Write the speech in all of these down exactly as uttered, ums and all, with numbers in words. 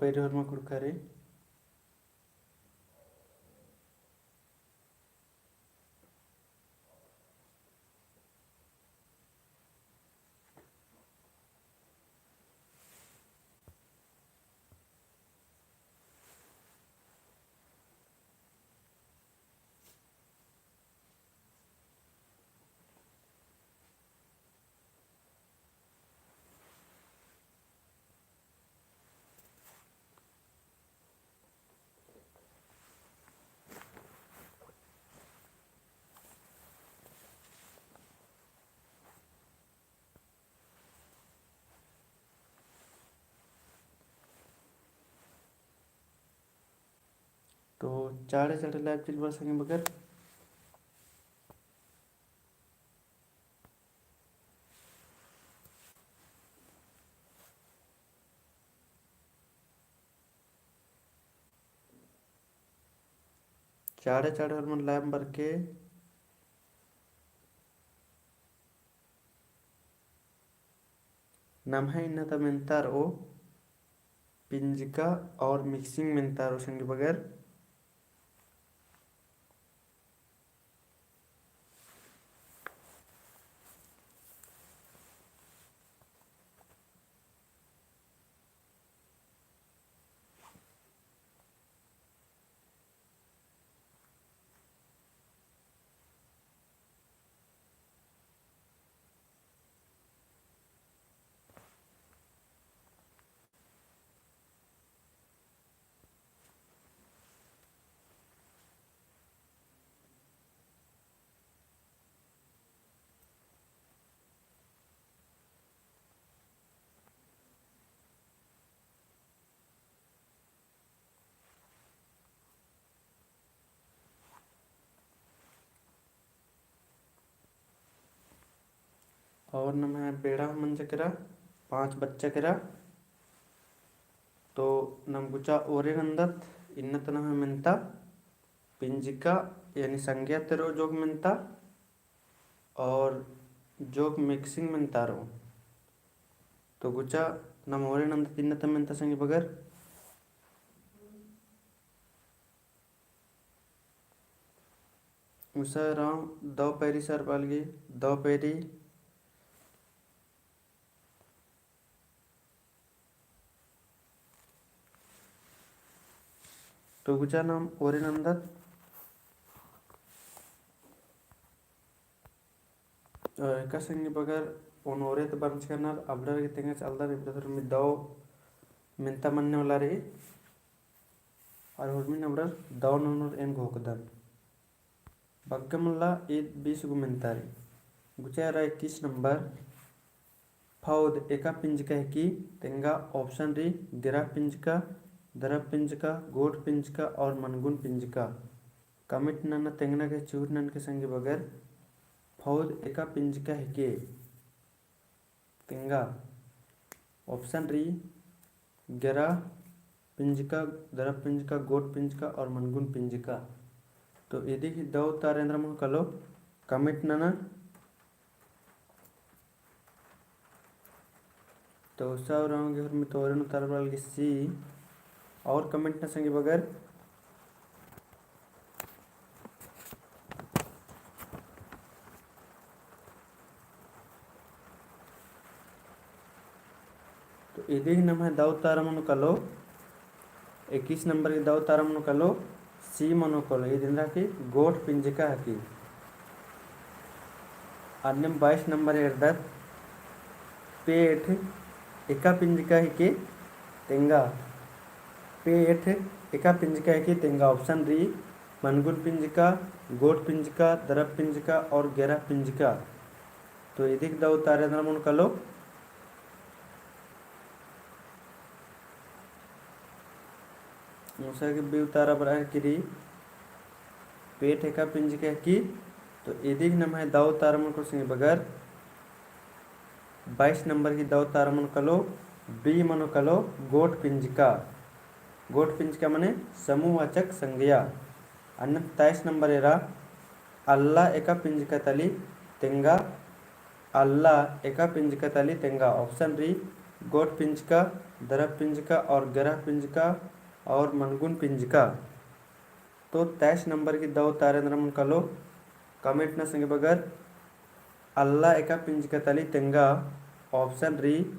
पैरी होरमा कुँड़ुख़ा रई। तो चाड़े चाड़े live चलबा संगी बगर। चाड़े चाड़े होरमन live बरके। नम्है इन्ना ता मेन्तारओ पिंजका और mixing मेन्तारओ संगी बगर। और नम्है बेड़ा मंजा केरा, पाँच बच्चा केरा। तो नम गुचा ओरे नन्दत, इन्ना ता नम्है मेन्ता पिंजका यानी संग्या तेरो जोक मेन्ता और जोक mixing मेन्तारओ। तो गुचा नम ओरे नन्दत इन्ना ता मेन्ता संगी बगर। उसा राव दव पैरी सर बालगी, दव पैरी। तो गुचा नम ओरे नन्दत। अ, एका संगी बगर ओन ओरे त बरचका रअनर, अबड़र गे तेंगा चालदन, इबड़ा धर्मी दव मेन्ता मन्ने वाला रई। और होरमिन अबड़र दव ननोर एन घोखदन। बग्गे मला ईद बीस गो मेन्ता रई। गुचा एरा इक्कीस नंबर। फौद एका पिंजका हिकी, तेंगा option रई, गेरा पिंजका, दरब पिंजका, गोट पिंजका और मनगुन पिंजका। Comment नना तेंगना गे चिहुट ननके संगी बगर, फौद एका पिंजका हिके। तेंगा option रई, गेरा पिंजका, दरब पिंजका, गोट पिंजका और मनगुन पिंजका। तो इदी ही दव उतार एन्दरा मनो कालो, comment नना। तो उसा उराँव गे होरमी ता ओरे नू उतार बरआ लगी C। और comment नना संगी बगर। तो इदी ही नम्है दव उतार मनो कालो, इक्कीस नंबर की दव उतार मनो कालो, C मनो कालो, इद एन्दरा की गोट पिंजका हिकी। अन्नेम बाईस नंबर एरदत, पेट एका पिंजका हिके तेंगा। पेट एका पिंजका हिके तेंगा। Option रई, मनगुन पिंजका, गोट पिंजका, दरब पिंजका और गेरा पिंजका। तो इदी ही दव उतार एन्दरा मनो कालो। उसा गे B उतार बरआ केरी, पेट एका पिंजका हिकी। तो इदी ही नम्है दव उतार मनो कालो संगी बगर, बाईस नंबर की दव उतार मनो कालो, B मनो कालो, गोट पिंजका। गोट पिंजका मने समूहवाचक संज्ञा। अन्नेम तेईस नंबर एरा, अल्ला एका पिंजका तली तेंगा। अल्ला एका पिंजका तली तेंगा। Option रई, गोट पिंजका, दरप पिंजका और गरह पिंजका और मनगुन पिंजका। तो तेईस नंबर गही दव उतारा एन्दरा मनो कालो, comment ना संगी बगर। अल्ला एका पिंजका तली तेंगा, option री,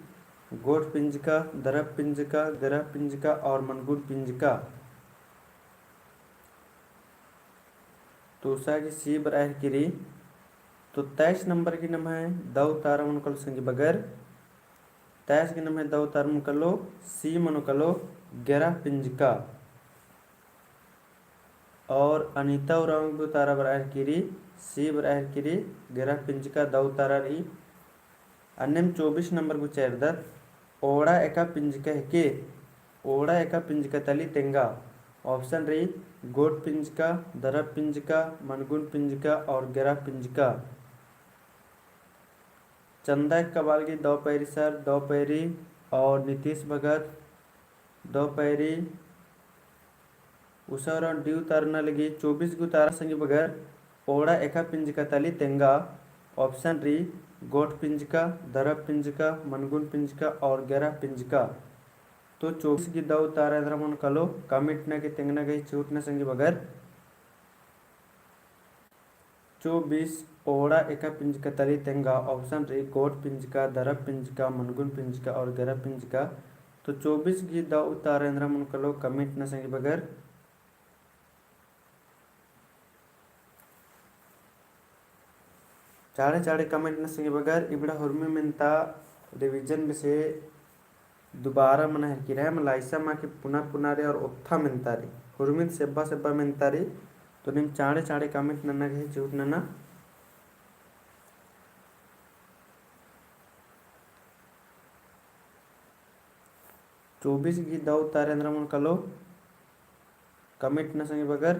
गोट पिंजका, दरप पिंजका, गरह पिंजका और मनगुन पिंजका। तो उसा गही C बरआ हेलरकी रई। तो तेईस नंबर गही नम्है दव उतारा मनो कालो संगी बगर। तेईस गही नम्है दव उतारा मनो कालो, C मनो कालो, गरह पिंजका। और अनिता उराँव गही उतारा बरआ हेलरकी रई, C बरआ हेलरकी रई, गरह पिंजका दव उतारा रई। अन्नेम चौबीस नंबर गुचा एरदत, ओड़ा एका पिंजका हेके, ओड़ा एका पिंजका तली तेंगा। Option रई, गोट पिंजका, दरप पिंजका, मनगुन पिंजका और गरह पिंजका। चंदा एक्का बालगी दव पैरी सर, दव पैरी और नीतीश भगत दव पैरी। उसा उराँव D उतारा नना लगी। चौबीस गही उतारा संगी बगर, ओड़ा एका पिंजका तली तेंगा। Option रई, गोट पिंजका, दरप पिंजका, मनगुन पिंजका और गरह पिंजका। तो चौबीस गही दव उतारा एन्दरा मनो कालो, comment नना की तेंगना गही चिहुटना संगी बगर। चौबीस, ओड़ा एका पिंजका तली तेंगा, option रई, गोट पिंजका, दरप पिंजका, मनगुन पिंजका और गरह पिंजका। तो चौबीस गही दव उतारा एन्दरा मनो कालो, comment नना संगी बगर। चाड़े चाड़े comment नना संगी बगर। इबड़ा हुरमी मेन्ता revision बेसे दुबारा मना हेलरकी रई, मला इसा मा कि पुना पुना रई और ओत्था मेन्ता रई, हुरमी ती सेब्बा सेब्बा मेन्ता रई। तो नीम चाड़े चाड़े comment नना गही चिहुट नना। चौबीस गही दव उतारा एन्दरा मनो कालो, comment नना संगी बगर।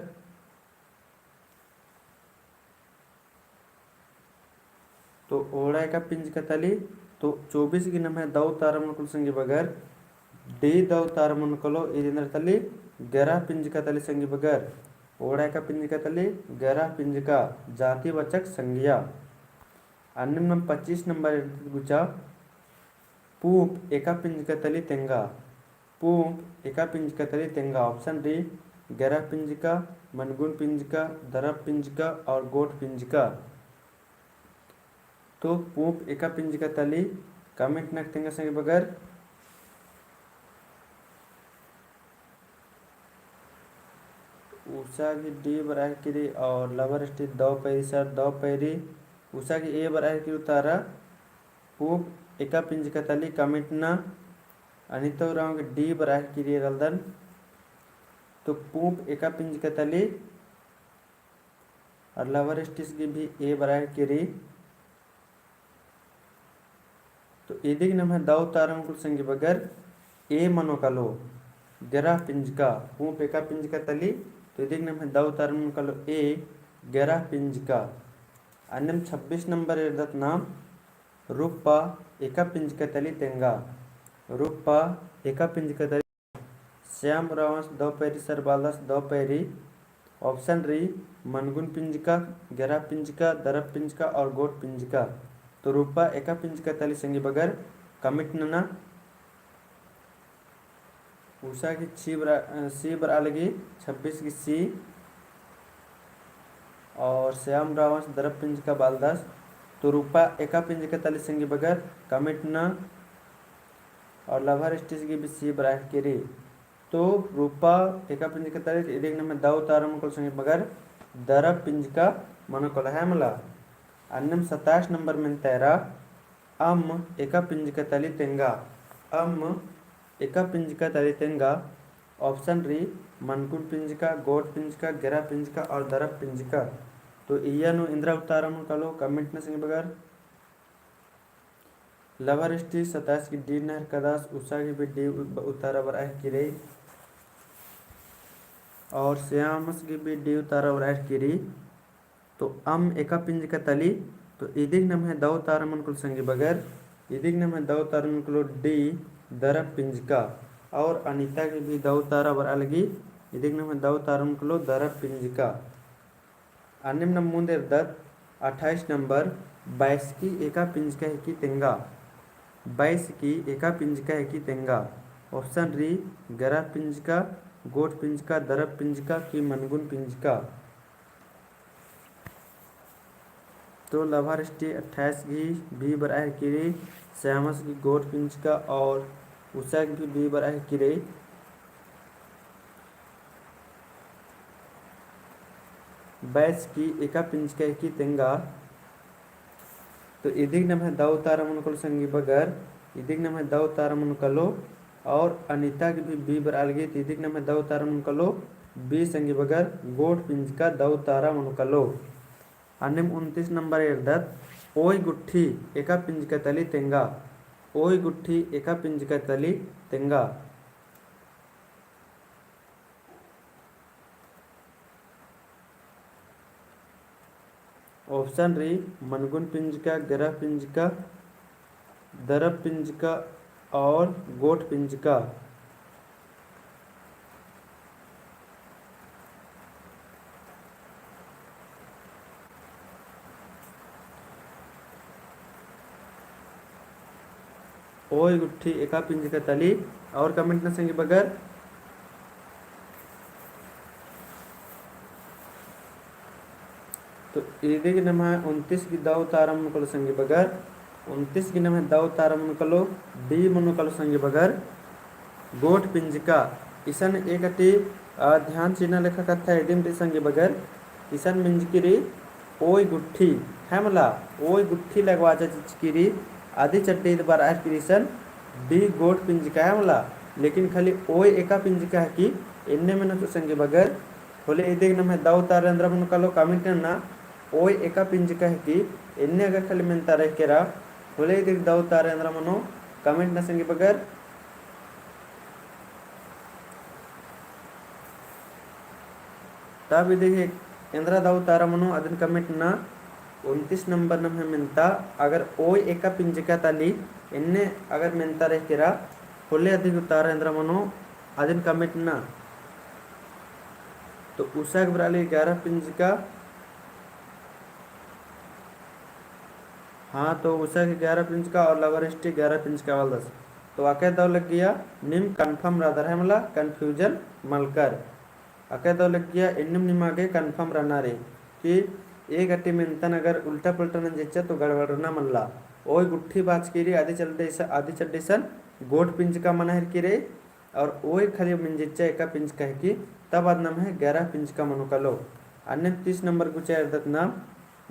तो ओड़ा एका पिंजका तली, तो चौबीस गही नम्है दव उतारा मनो कालो संगी बगर, D दव उतारा मनो कालो, ईद एन्दरा तली, गरह पिंजका तली संगी बगर। ओड़ा एका पिंजका तली, गरह पिंजका, जातिवाचक संज्ञा। अन्नेम नाम पच्चीस नंबर एरदत गुचा, पूंप एका पिंजका तली तेंगा। पूंप एका पिंजका तली तेंगा। Option रई, गरह पिंजका, मनगुन पिंजका, दरप पिंजका और गोट पिंजका। तो पूंप एका पिंजका तली comment नना की तेंगा संगी बगर। उसा गही D बरआ हेलरकी रई और lover stage दव पैरी सर, दव पैरी। उसा गही A बरआ हेलरकी रई उतारा, पूंप एका पिंजका तली comment नना। अनिता उराँव गही D बरआ हेलरकी रई रअदन। तो पूंप एका पिंजका तली और lover stage गही भी A बरआ हेलरकी रई। तो इदिक नम्है दव उतारा मनो कालो संगी बगर A मनो कालो, गरह पिंजका, पूंप एका पिंजका तली, तो इदिक नम्है दव उतारा मनो कालो A, गरह पिंजका। अन्नेम छब्बीस नंबर एरदत नाम, रुप्पा एका पिंजका तली तेंगा। रुप्पा एका पिंजका तली श्याम उराँवस दव पैरी, सरबालदस दव पैरी। Option रई मनगुन पिंजका, गरह पिंजका, दरप पिंजका और गोट पिंजका। तो रुप्पा एका पिंजका तली संगी बगर comment नना। उसा गही C बरआ, अ, C बरआ लगी, छब्बीस गही C। और श्याम उराँवस दरप पिंजका बालदस। तो रुप्पा एका पिंजका तली संगी बगर comment नना। और lover stage गही भी C बरआ हेलरकी रई। तो रुप्पा एका पिंजका तली, इदिक नम्है दव उतारा मनो कालो संगी बगर दरप पिंजका मनो कालो है मला। अन्नेम सताइस नंबर मेन्ता एरा, अम्म एका पिंजका तली तेंगा। अम्म एका पिंजका तली तेंगा। Option रई मनगुन पिंजका, गोट पिंजका, गरह पिंजका और दरप पिंजका। तो इय्या नू एन्दरा उतारा मनो कालो comment नना संगी बगर। Lover stage सताइस गही D नना हेलरकदस, उसा गही भी D उ-, उतारा बरआ हेलरकी रई। और श्यामस गही भी D उतारा बरआ हेलरकी रई। तो अम्म एका पिंजका तली, तो इदिक नम्है दव उतारा मनो कालो संगी बगर, इदिक नम्है दव उतारा मनो कालो D, दरप पिंजका। और अनिता गही भी दव उतारा बरआ लगी, इदिक नम्है दव उतारा मनो कालो दरप पिंजका। अन्नेम नाम मुन्द एरदत अट्ठाईस नंबर, बैसकी एका पिंजका हेकी तेंगा। बैसकी एका पिंजका हेकी तेंगा। Option री, गरा पिंजका, गोट पिंजका, दरब पिंजका कि मनगुन पिंजका। तो लाभारिष्टी अट्ठाईस गही B बरआ हेलकी रई, स्यामस गही गोट पिंजका और उषा गही भी B बरआ हेलकी रई। बैस की एका पिंजका हेलकी तेंगा। तो इदिग नम्है दौ उतारा मनो कालो संगी बगर, इदिग नम्है दौ उतारा मनो कालो, और अनिता गही भी B बरआ लगी, तो इदिग नम्है दौ उतारा मनो कालो, B संगी बगर, गोट पिंजका दौ उतारा मनो कालो। अन्नेम उनतीस नंबर एरदत, ओय गुट्ठी एका पिंजका तली तेंगा, ओय गुट्ठी एका पिंजका तली तेंगा। Option री, मनगुन पिंजका, गरा पिंजका, दरब पिंजका और गोट पिंजका। ओय गुट्ठी एका पिंजका तली, और comment ना संगी बगर। तो इदिग नम्है उनतीस गही दौ उतारा मनो कालो संगी बगर, उनतीस गही नम्है दौ उतारा मनो कालो, D मनो कालो संगी बगर, गोट पिंजका। इसन एकटी, अ, ध्यान चिन्हा लेखा कत्था इदिम ती संगी बगर, इसन मिंजकी रई ओय गुट्ठी, है मला, ओय गुट्ठी लगवाचा चिचकी रई, अदी चड्डी ईद बरआ हेलकी रई इसन D गोट पिंजका है मला, लेकिन खाली ओय एका पिंजका हेलकी, एन्ने मेनो तो संगी बगर, होले इदिग नम्है दौ उतारा एन्दरा मनो कालो comment नना, ओय एका पिंजका हेलकी, एन्ने अगर खाली मेन्ता रई केरा, होले इदिग दौ उतारा एन्दरा मनो comment नना संगी बगर। तब इदिग एन्दरा दौ उतारा मनो अदिन comment नना। उनतीस नंबर नम्है मेन्ता, अगर ओय एका पिंजका तली, एन्ने अगर मेन्ता रई केरा, होले अदिग उतारा एन्दरा मनो अदिन comment नना। तो उषा गही बरआ लगी ग्यारह पिंजका। हाँ, तो उषा गही ग्यारह पिंजका और लाभारिष्टी ग्यारह पिंजका बलदस। तो अकय दौ लग्गिया, नीम confirm रअदर, है मला, confusion मलकर। अकय दौ लग्गिया, एन्नेम निमा गे confirm रअना रई कि एकटी मेन्तन अगर उल्टा पुल्टा नंजचा तो गड़बड़ना मल्ला। ओय गुट्ठी बाचकी रई, अदी चड्डी इस-, अदी चड्डी इसन गोट पिंजका मना हेलकी रई, और ओय खाली मिंजचा एका पिंजका हेलकी, तब आद नम्है ग्यारह पिंजका मनो कालो। अन्नेम तीस नंबर गुचा एरदत नाम,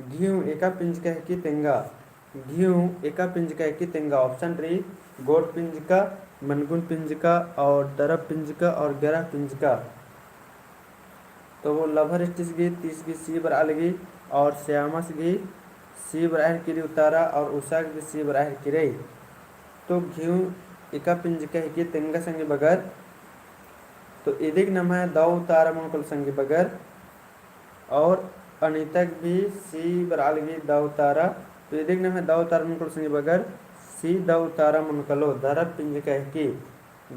घिउ एका पिंजका हेलकी तेंगा, घिउ एका पिंजका हेलकी तेंगा। Option री, गोट पिंजका, मनगुन पिंजका और दरब पिंजका और ग्यारह पिंजका। तो वो लाभारिष्टीस गही तीस गही C बरआ लगी और स्यामस गही C बरआ हेलकी रई उतारा और उषा गही C बरआ हेलकी रई। तो घिउ एका पिंजका हेलकी तेंगा संगी बगर। तो इदिग नम्है दौ उतारा मनो कालो संगी बगर। और अनिता गही भी C बरआ लगी दौ उतारा। तो इदिग नम्है दौ उतारा मनो कालो संगी बगर, C दौ उतारा मनो कालो, दरब पिंजका हेलकी।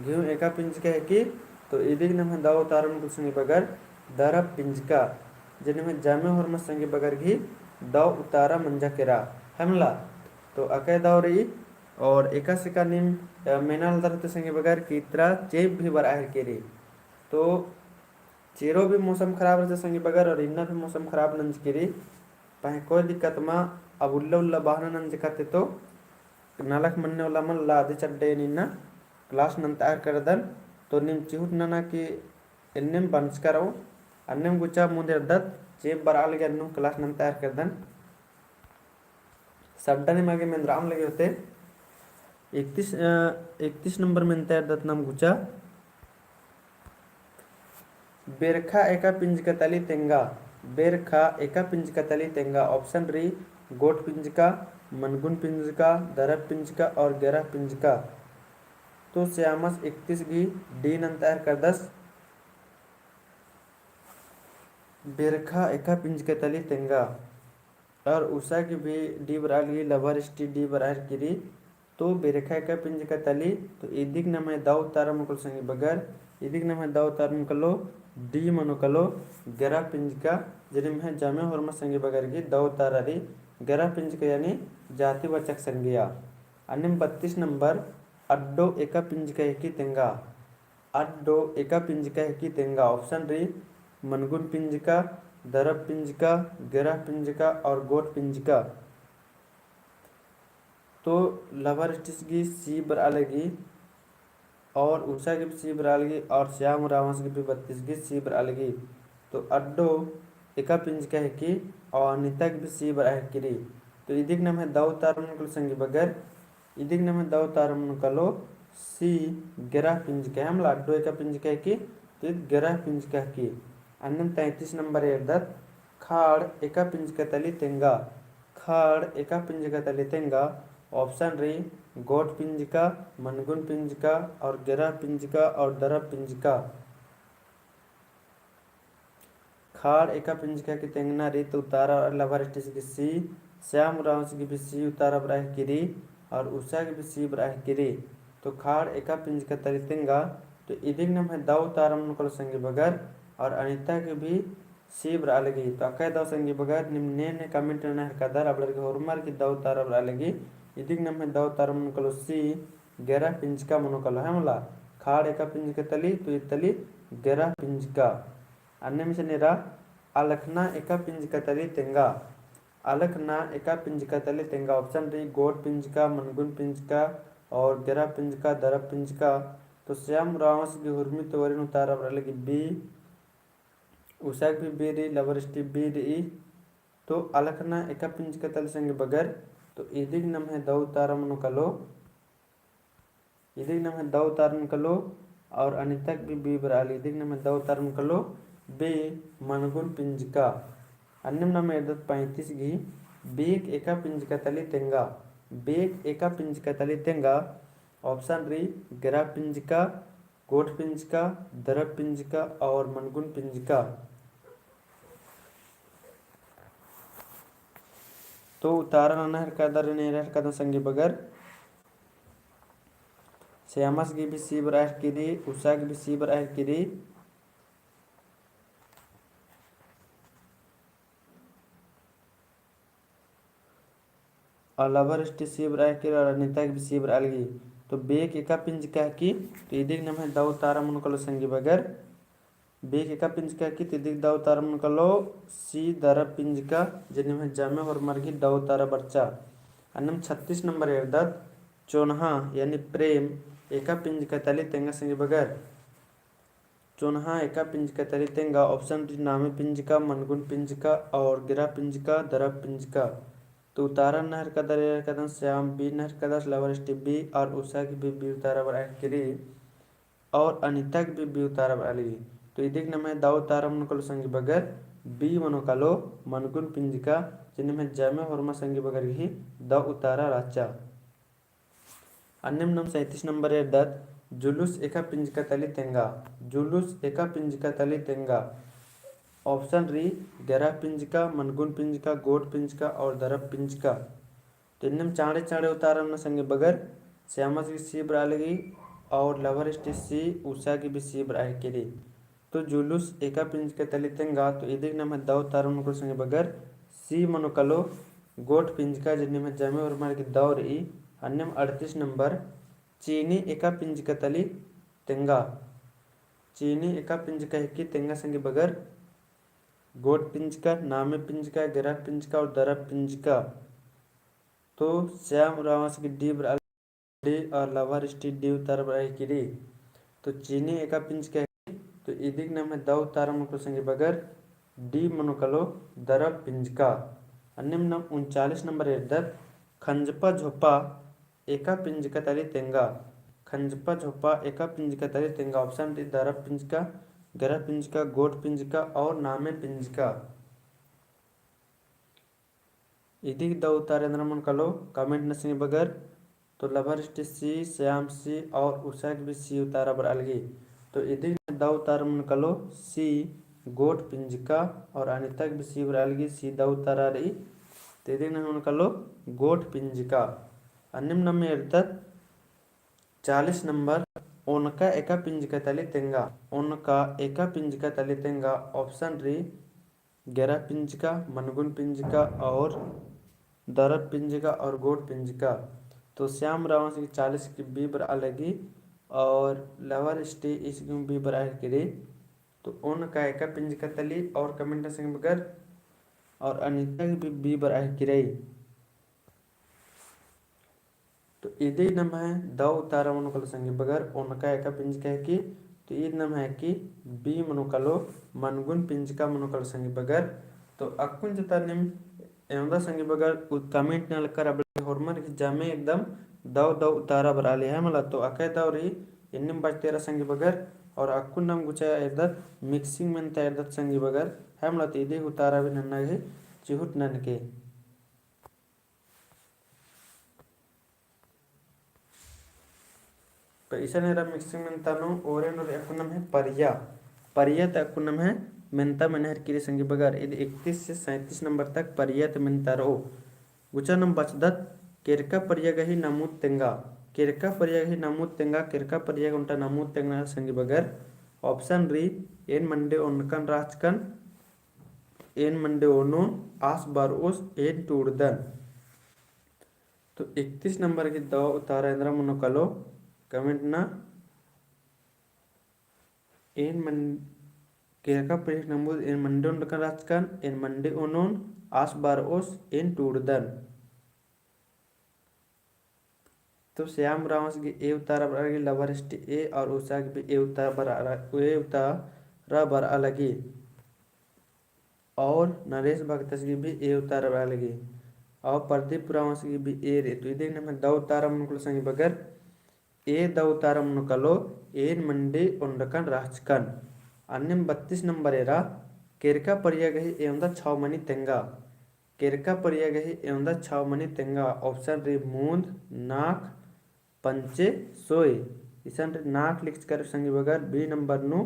घिउ एका पिंजका हेलकी, तो इदिग नम्है दौ उतारा मनो कालो संगी बगर, दरब पिंजका। जे निम्है जामे होरमा संगी बगर गही दौ उतारा मंजा केरा, है मला। तो अकय दौ रई, और एकासे का नीम, अ, मेना लगदर होले संगी बगर कि इतरा चेंप भी बरआ हेलकी रई। तो चेरो भी मौसम खराब रहचा संगी बगर और इन्ना भी मौसम खराब नंजकी रई। पहें कोई दिक्कत मा, अब उल्ला उल्ला बहाना नंजका ती तो नलख मन्ने वाला मल्ला, अदी चड्डे इन्ना class नन्तायर करदन। तो नीम चिहुट नना कि एन्नेम बंचका रओ, अन्नेम गुचा मुन्द एरदत, चेंप बरआ लगी अन्नु class नन्तायर करदन। सबटा निमा गे मेन्द्राम लगे होले। इकतीस, अ, इकतीस नंबर मेन्ता एरदत नाम गुचा। बेरखा एका पिंजका तली तेंगा, बेरखा एका पिंजका तली तेंगा। Option रई, गोट पिंजका, मनगुन पिंजका, दरब पिंजका और ग्यारह पिंजका। तो स्यामस इकतीस गही D नन्तायर करदस। बेरखा एका पिंजका तली तेंगा। और उषा गही भी D बरआ लगी, लाभारिष्टी D बरआ हेलकी रई। तो बेरखा एका पिंजका तली, तो इदिक नम्है दौ उतारा मनो कालो संगी बगर, इदिक नम्है दौ उतारा मनो कालो, D मनो कालो, ग्यारह पिंजका, जे निम्है जामे होरमा संगी बगर गही दौ उतारा रई, ग्यारह पिंजका यानी जातिवाचक संज्ञा। अन्नेम बत्तीस नंबर, अड्डो एका पिंजका हिकी तेंगा। अड्डो एका पिंजका हिकी तेंगा। Option रई, मनगुन पिंजका, दरब पिंजका, गेरा पिंजका और गोट पिंजका। तो लभर स्टिस गही C बरआ लगी और उषा गही भी C बरआ लगी और श्याम उराँवस गही भी बत्तीस गही C बरआ लगी। तो अड्डो एका पिंजका हिकी और अनिता गही भी C बरआ हिकी रई। तो इदिक नम्है दौ उतारा मनो कालो संगी बगर, इदिक नम्है दौ उतारा मनो कालो C गेरा पिंजका है, मतलब अड्डो एका पिंजका हिकी, तो ईद गेरा पिंजका हिकी। अन्नेम तैंतीस नंबर एरदत, खाड़ एका पिंजका तली तेंगा। खाड़ एका पिंजका तली तेंगा। Option रई, गोट पिंजका, मनगुन पिंजका और गेरा पिंजका और दरब पिंजका। खाड़ एका पिंजका हिकी तेंगना रई, तो उतारा लभर स्टिस गही C, श्याम उराँवस गही भी C उतारा बरआ हिकी रई और उषा गही भी C बरआ हिकी रई। तो खाड़ एका पिंजका तली तेंगा। तो इदिक नम्है दौ उतारा मनो कालो संगी बगर और अनिता गही भी C बरआ लगी। तो अकय दौ संगी बगर नीम ने ने comment नना हेलरकदर, अबड़र गही होरमर गही दौ उतारा बरआ लगी। इदिक नम्है दौ उतारा मनो कालो C, गेरा पिंजका मनो कालो है मला। खाड़ एका पिंजका तली, तो ईद तली गेरा पिंजका। अन्नेम इसन एरा, अलखना एका पिंजका तली तेंगा। अलखना एका पिंजका तली तेंगा। Option रई, गोट पिंजका, मनगुन पिंजका और गेरा पिंजका, दरब पिंजका। तो श्याम उराँवस गही हुरमी तोरिन उतारा बरआ लगी B। उषा गही भी B रई, लभर स्टिस B रई। तो अलखना एका पिंजका तली संगी बगर, तो इदिक नम्है दौ उतारा मनो कालो, इदिक नम्है दौ उतारा मनो कालो और अनिता गही भी B बरआ लगी, इदिक नम्है दौ उतारा मनो कालो B, मनगुन पिंजका। अन्नेम नम एरदत पैंतीस गही, बेग एका पिंजका तली तेंगा। बेग एका पिंजका तली तेंगा। Option रई, गेरा पिंजका, गोट पिंजका, दरब पिंजका और मनगुन पिंजका। तो उतारा नना हेलरकदर, एरा हेलरकदर संगी बगर। श्यामस गही भी C बरआ हिकी रई, उषा गही भी C बरआ हिकी रई। और लभर स्टिस C बरआ हिकी रई और अनिता गही भी C बरआ लगी। तो बेग एका पिंजका हिकी, तो इदिक नम्है दौ उतारा मनो कालो संगी बगर। बेग एका पिंजका हिकी, तो इदिक दौ उतारा मनो कालो C दरब पिंजका, जे निम्है जम्मे होरमर गही दौ उतारा बरचा। अन्नेम छत्तीस नंबर एरदत, चोन्हा यानी प्रेम एका पिंजका तली तेंगा संगी बगर। चोन्हा एका पिंजका तली तेंगा। Option रई, नामे पिंजका, मनगुन पिंजका और गेरा पिंजका, दरब पिंजका। तो उतारा नना हेलरकदर, एरा हेलरकदर श्याम B नना हेलरकदर, लभर स्टिस B और उषा गही भी B उतारा बरआ हिकी रई। और अनिता गही भी B उतारा बरआ लगी। तो इदिक नम्है दौ उतारा मनो कालो संगी बगर B मनो कालो मनगुन पिंजका, जे निम्है जम्मे होरमा संगी बगर गही दौ उतारा रहचा। अन्नेम नम सैंतीस नंबर एरदत, जुलूस एका पिंजका तली तेंगा। जुलूस एका पिंजका तली तेंगा। Option रई, गेरा पिंजका, मनगुन पिंजका, गोट पिंजका और दरब पिंजका। तो इन्नेम चाँड़े चाँड़े उतारा नना संगी बगर, श्यामस गही C बरआ लगी और लभर स्टिस C, उषा गही भी C बरआ हिकी रई। तो जुलूस एका पिंजका तली तेंगा, तो इदिक नम्है दौ उतारा मनो कालो संगी बगर C मनो कालो गोट पिंजका, जे निम्है जम्मे होरमर गही दौ रई। अन्नेम अड़तीस नंबर, चीनी एका पिंजका तली तेंगा। चीनी एका पिंजका हिकी तेंगा संगी बगर, गोट पिंजका, नामे पिंजका, गेरा पिंजका और दरब पिंजका। तो श्याम उराँवस गही D बरआ D और लभर स्टिस D उतारा बरआ हिकी रई। तो चीनी एका पिंजका हिकी, तो इदिक नम्है दौ उतारा मनो कालो संगी बगर D मनो कालो दरब पिंजका। अन्नेम नम उनचालीस नंबर एरदत, खंजपा झोपा एका पिंजका तली तेंगा। खंजपा झोपा एका पिंजका तली तेंगा। Option रई, दरब पिंजका, गेरा पिंजका, गोट पिंजका और नामे पिंजका। इदिक दौ उतारा एन्दरा मनो कालो comment नना संगी बगर। तो लभर स्टिस C, श्याम C और उषा गही भी C उतारा बरआ लगी। तो इदिक दौ उतारा मनो कालो C गोट पिंजका और अनिता गही भी C बरआ लगी, C दौ उतारा रई। तो इदिक नम्है मनो कालो गोट पिंजका। अन्नेम नम एरदत चालीस नंबर, ओनका एका पिंजका तली तेंगा। ओनका एका पिंजका तली तेंगा। Option रई, गेरा पिंजका, मनगुन पिंजका और दरब पिंजका और गोट पिंजका। तो श्याम रावंश गही चालीस गही B बरआ लगी और लवर स्टे ईस गही B बरआ हिरकी रई। तो ओन का एका पिंजका तली और comment नना संगी बगर और अनिता गही B बरआ हिरकी रई। तो इदी नम्है दौ उतारा मनो कालो संगी बगर, ओन का एका पिंजका हिकी। तो इदी नम्है हिकी B मनो कालो, मनगुन पिंजका मनो कालो संगी बगर। तो अक्कुन जता नीम एवंदा संगी बगर comment नलकर अबड़े होरमर गही जामे एकदम दौ दौ उतारा बरआ लगी है मला। तो अकय दौ रई इन्निम बचते रआ संगी बगर। और अक्कुन नाम गुचा एरदत mixing मेन्ता एरदत संगी बगर है मला। तो इदी उतारा भी नन्ना गही चिहुट ननके। तो इसन एरा mixing मेन्ता नू ओरे नू अक्कुन नम्है परिया। परिया ता अक्कुन नम्है मेन्ता मेना हिरकी रई संगी बगर। इदी इकतीस से सैंतीस नंबर तक परिया ता मेन्ता रओ। गुचा नाम बचदत केरका परिया गही नमूद तेंगा। केरका परिया गही नमूद तेंगा, केरका परिया गही ओन्टा नमूद तेंगना संगी बगर। Option रई, एन मंडे ओनकन रहचकन, एन मंडे ओनोन, आस बरओस, एन टूड़दन। तो इकतीस नंबर गही दौ उतारा एन्दरा मनो कालो comment नना। एन मन-, केरका परिया गही नमूद, एन मंडे ओनकन रहचकन, एन मंडे ओनोन, आस बरओस, एन टूड़दन। तो श्याम रावंश गही A उतारा बरआ लगी, लवर स्टे A और उषा गही भी A उतारा बरआ, A उतारा बरआ लगी। और नरेश भगतस गही भी A उतारा बरआ लगी। और प्रदीप रावंश गही भी A रई। तो इदी नम्है दौ उतारा मनो कालो संगी बगर, ए दौ उतारा मनो कालो, एन मंडी ओन्डकन रहचकन। अन्नेम बत्तीस नंबर एरा, केरका परिया गही एवंदा छाव मनी तेंगा। केरका परिया गही एवंदा छाव मनी तेंगा। Option रई मूंद, नाख, पंचे, सोय। इसन रई नाख लिखचका रई संगी बगर, B नंबर नू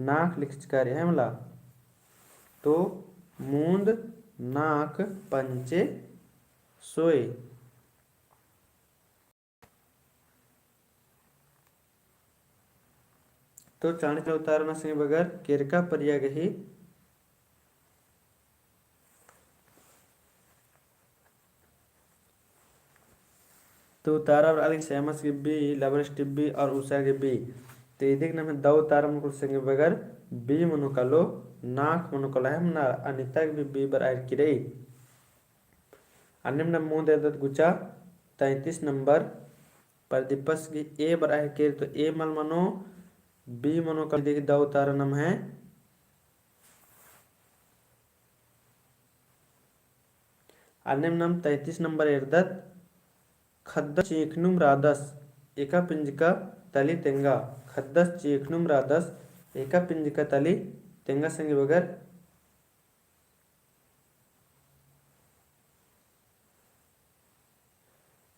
नाख लिखचका रई है मला। तो मूंद, नाख, पंचे, सोय। तो चाँड़ी चो उतारा ना संगी बगर, केरका परिया गही। तो उतारा बरआ लगी श्यामस गही B, लवरेस गही B और उषा गही B। तो इदिक नम्है दौ उतारा मनो कालो संगी बगर, B मनो कालो, नाख मनो कालो है मला, अनिता गही भी B बरआ केरई। अन्नेम नाम मूंद एरदत गुचा, तैंतीस नंबर, प्रदीपस गही A बरआ केरई, तो A मल मनो, B मनो कालो, इदिक दौ उतारा नम्है। अन्नेम नाम तैंतीस नंबर एरदत, ख़द्दस चींख़नुम रअदस, एका पिंजका तली तेंगा। ख़द्दस चींख़नुम रअदस, एका पिंजका तली तेंगा संगी बगर।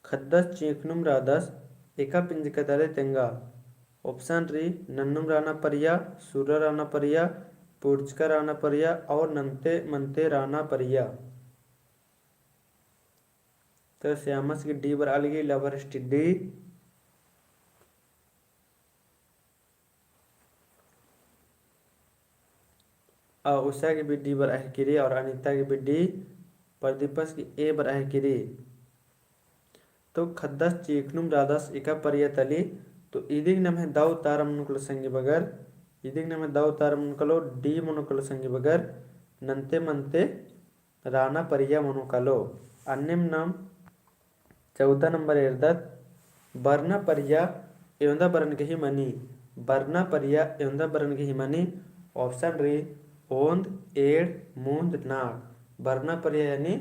ख़द्दस चींख़नुम रअदस, एका पिंजका तली तेंगा। Option रई, नन्नुम रअना परिया, सुर्रा रअना परिया, पुर्चका रअना परिया और नन्ते मन्ते रअना परिया। तो श्यामस गही D बरआ लगी, लवरेस गही D। आ उषा गही भी D बरआ केरई और अनिता गही भी D, प्रदीपस गही A बरआ केरई। तो ख़द्दस चींख़नुम रअदस एका परिया तली, तो इदिक नम्है दौ उतारा मनो कालो संगी बगर, इदिक नम्है दौ उतारा मनो कालो, D मनो कालो संगी बगर, नन्ते मन्ते रअना परिया मनो कालो। अन्नेम नाम चौदह नंबर एरदत, बरना परिया एवंदा बरन गही मनी। बरना परिया एवंदा बरन गही मनी। Option रई, ओन्द, एंड़, मूंद, नाख। बरना परिया यानी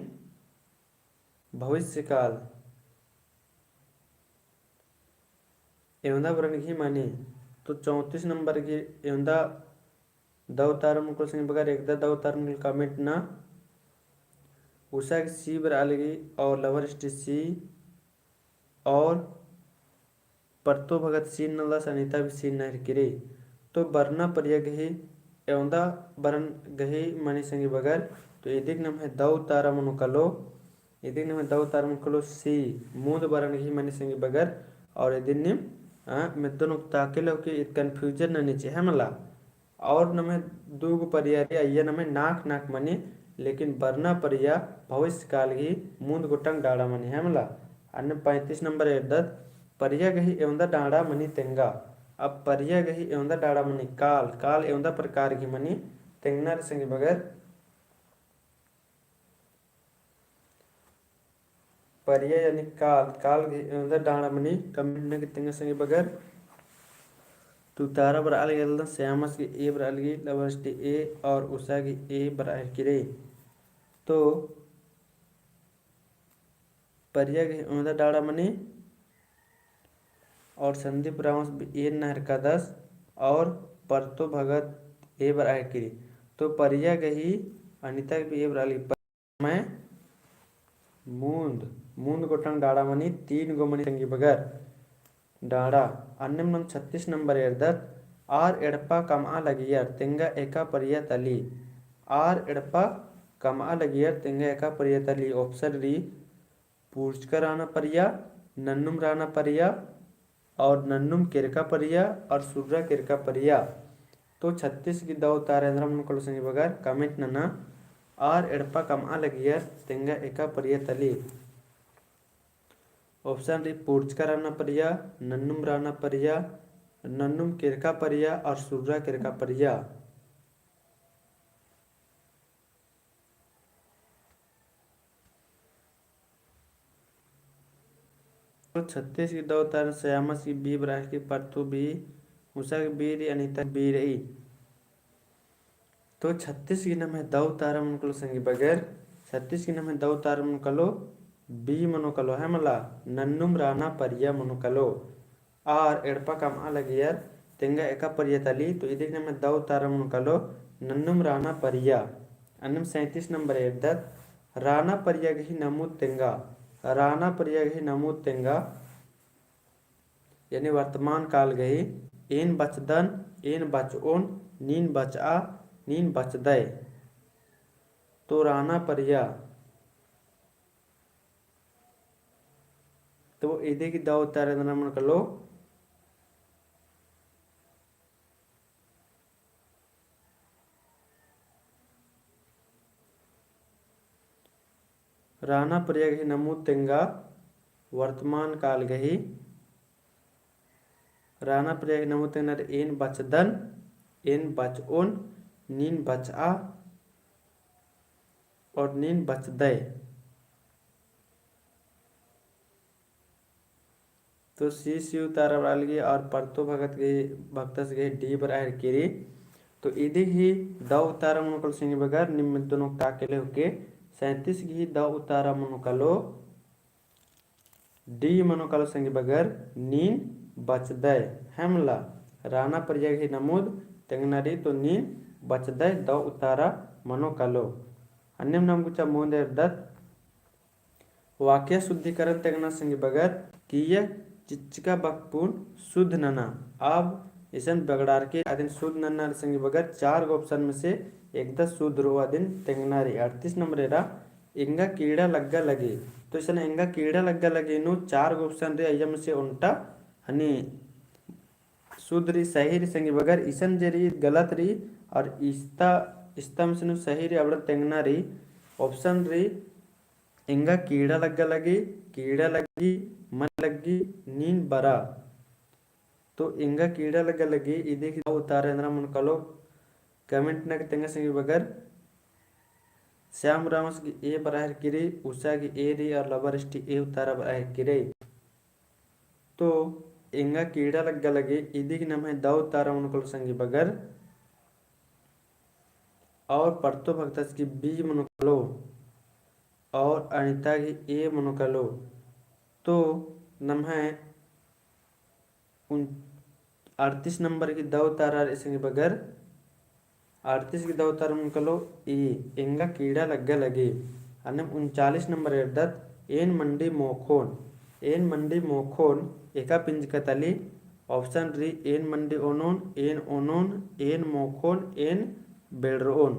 भविष्यकाल। एवंदा बरन गही मनी। तो चौंतीस नंबर गही एवंदा दौ उतारा मनो कालो संगी बगर, एकदा दौ उतारा मनो कालो comment नना। उषा गही C बरआ लगी और लवरेस गही C और परतो भगत C नलदस, अनिता भी C नना केरई। तो बरना परिया गही एवंदा बरन गही मनी संगी बगर, तो इदिक नम्है दौ उतारा मनो कालो, इदिक नम्है दौ उतारा मनो कालो C, मूंद बरन गही मनी संगी बगर, और इदिन नीम, आ, मेद्दन उक्ताके लौके ईद confusion ननी चे है मला। और नम्है दू गो परिया रई, अइय्या नम्है नाख नाख मनी, लेकिन बरना परिया भविष्यकाल गही मूंद गोटंग डाड़ा मनी है मला। अन्ने पैंतीस नंबर एरदत, परिया गही एवंदा डाँड़ा मनी तेंगा। अब परिया गही एवंदा डाँड़ा मनी काल, काल एवंदा प्रकार गही मनी तेंगना रई संगी बगर। परिया यानी काल, काल गही एवंदा डाँड़ा मनी comment नना गे तेंगा संगी बगर। तो उत्तरा बरआ लगी एलदन, श्यामस गही A बरआ लगी, लवरस गही A और उषा गही A बरआ हेलरकी रई। तो परिया गही एवंदा डाँड़ा मनी और संदीप रावस भी A नना हेलरकादस और परतो भगत A बरआ हेलरकी रई। तो परिया गही अनिता भी A बरआ लगी। मैं मूंद, मूंद गोटंग डाँड़ा मनी, तीन गो मनी संगी बगर डाँड़ा। अन्नेम नम छत्तीस नंबर एरदत, आर एड़पा कमआ लगियर तेंगा एका परिया तली। आर एड़पा कमआ लगियर तेंगा एका परिया तली। Option रई, पूर्चका राना परिया, नन्नुम राना परिया, और नन्नुम केरका परिया और सुर्रा केरका परिया। तो छत्तीस गही दव उत्तरा एन्दरा मनो कालो संगी बगर comment नना। आर एड़पा कमआ लगियर तेंगा एका परिया तली। Option रई पूर्चका राना परिया, नन्नुम राना परिया, नन्नुम केरका परिया और सुर्रा केरका परिया। तो छत्तीस गही दव उत्तरा श्यामस गही B बरआ हेलरकी, परतो B, उषा गही B रई, अनिता गही B रई। तो छत्तीस गही नम्है दव उत्तरा मनो कालो संगी बगर, छत्तीस गही नम्है दव उत्तरा मनो कालो B मनो कालो, है मला, नन्नुम राना परिया मनो कालो। आर एड़पा कमआ लगियर तेंगा एका परिया तली, तो इदिक नम्है दव उत्तरा मनो कालो नन्नुम राना परिया। अन्नेम सैंतीस नंबर एरदत, राना परिया गही नमूद तेंगा। राना परिया गही नमूद तेंगा, यानी वर्तमान काल गही, एन बचदन, एन बचओन, नीन बचआ, नीन बचदय। तो राना परिया तो इदिक दव उत्तरा एन्दरा मनो कालो राना परिया गही नमूद तेंगा वर्तमान काल गही। राना परिया गही नमूद तेंगना रई एन बचदन, एन बचओन, नीन बचआ और नीन बचदय। तो C, C उत्तरा बरआ लगी और परतो भगत गही, भगतस गही D बरआ हेलरकी रई। तो इदिक ही दव उत्तरा मनो कालो संगी बगर, निम्है दोनों ताके ले होके, सैंतीस गही दव उत्तरा मनो कालो D मनो कालो संगी बगर, नीन बचदय, है मला, राना परिया गही नमूद तेंगना रई, तो नीन बचदय दव उत्तरा मनो कालो। अन्नेम नम गुचा मूंद एरदत, वाक्य शुद्धिकरण तेंगना संगी बगर, किइय्या चिच्चका बकपुन शुद्ध नना। अब इसन बगड़ारकी अदिन शुद्ध नन्ना रई संगी बगर, चार गो option में से एकदा शुद्ध रओ अदिन तेंगना रई। अड़तीस नंबर एरा, एंगा कीड़ा लग्गा लगी। तो इसन एंगा कीड़ा लग्गा लगी नू चार गो option रई, अइय्या में से ओन्टा हनी शुद्ध रई, सही रई संगी बगर, इसन जे रई गलत रई, और इस्ता, इस्ता में से नू सही रई, अबड़ा तेंगना रई, option रई, एंगा कीड़ा लग्गा लगी, कीड़ा लग्गी, मल लग्गी, नीन बरा। तो एंगा कीड़ा लग्गा लगी, इदिक दव उत्तरा एन्दरा मनो कालो, comment नना गे तेंगा संगी बगर। श्याम रामस गही A बरआ हेलरकी रई, उषा गही A रई और लवरस गही A उत्तरा बरआ हेलरकी रई। तो एंगा कीड़ा लग्गा लगी, इदिक नम्है दव उत्तरा मनो कालो संगी बगर। और परतो भगतस गही B मनो कालो। और अनिता गही A मनो कालो। तो नम्है उन-, अड़तीस नंबर गही दव उत्तरा रई संगी बगर, अड़तीस गही दव उत्तरा मनो कालो E, एंगा कीड़ा लग्गा लगी। अन्नेम उनचालीस नंबर एरदत, एन मंडी मोखोन। एन मंडी मोखोन एका पिंजका तली, option रई, एन मंडी ओनोन, एन ओनोन, एन मोखोन, एन बेड़रओन।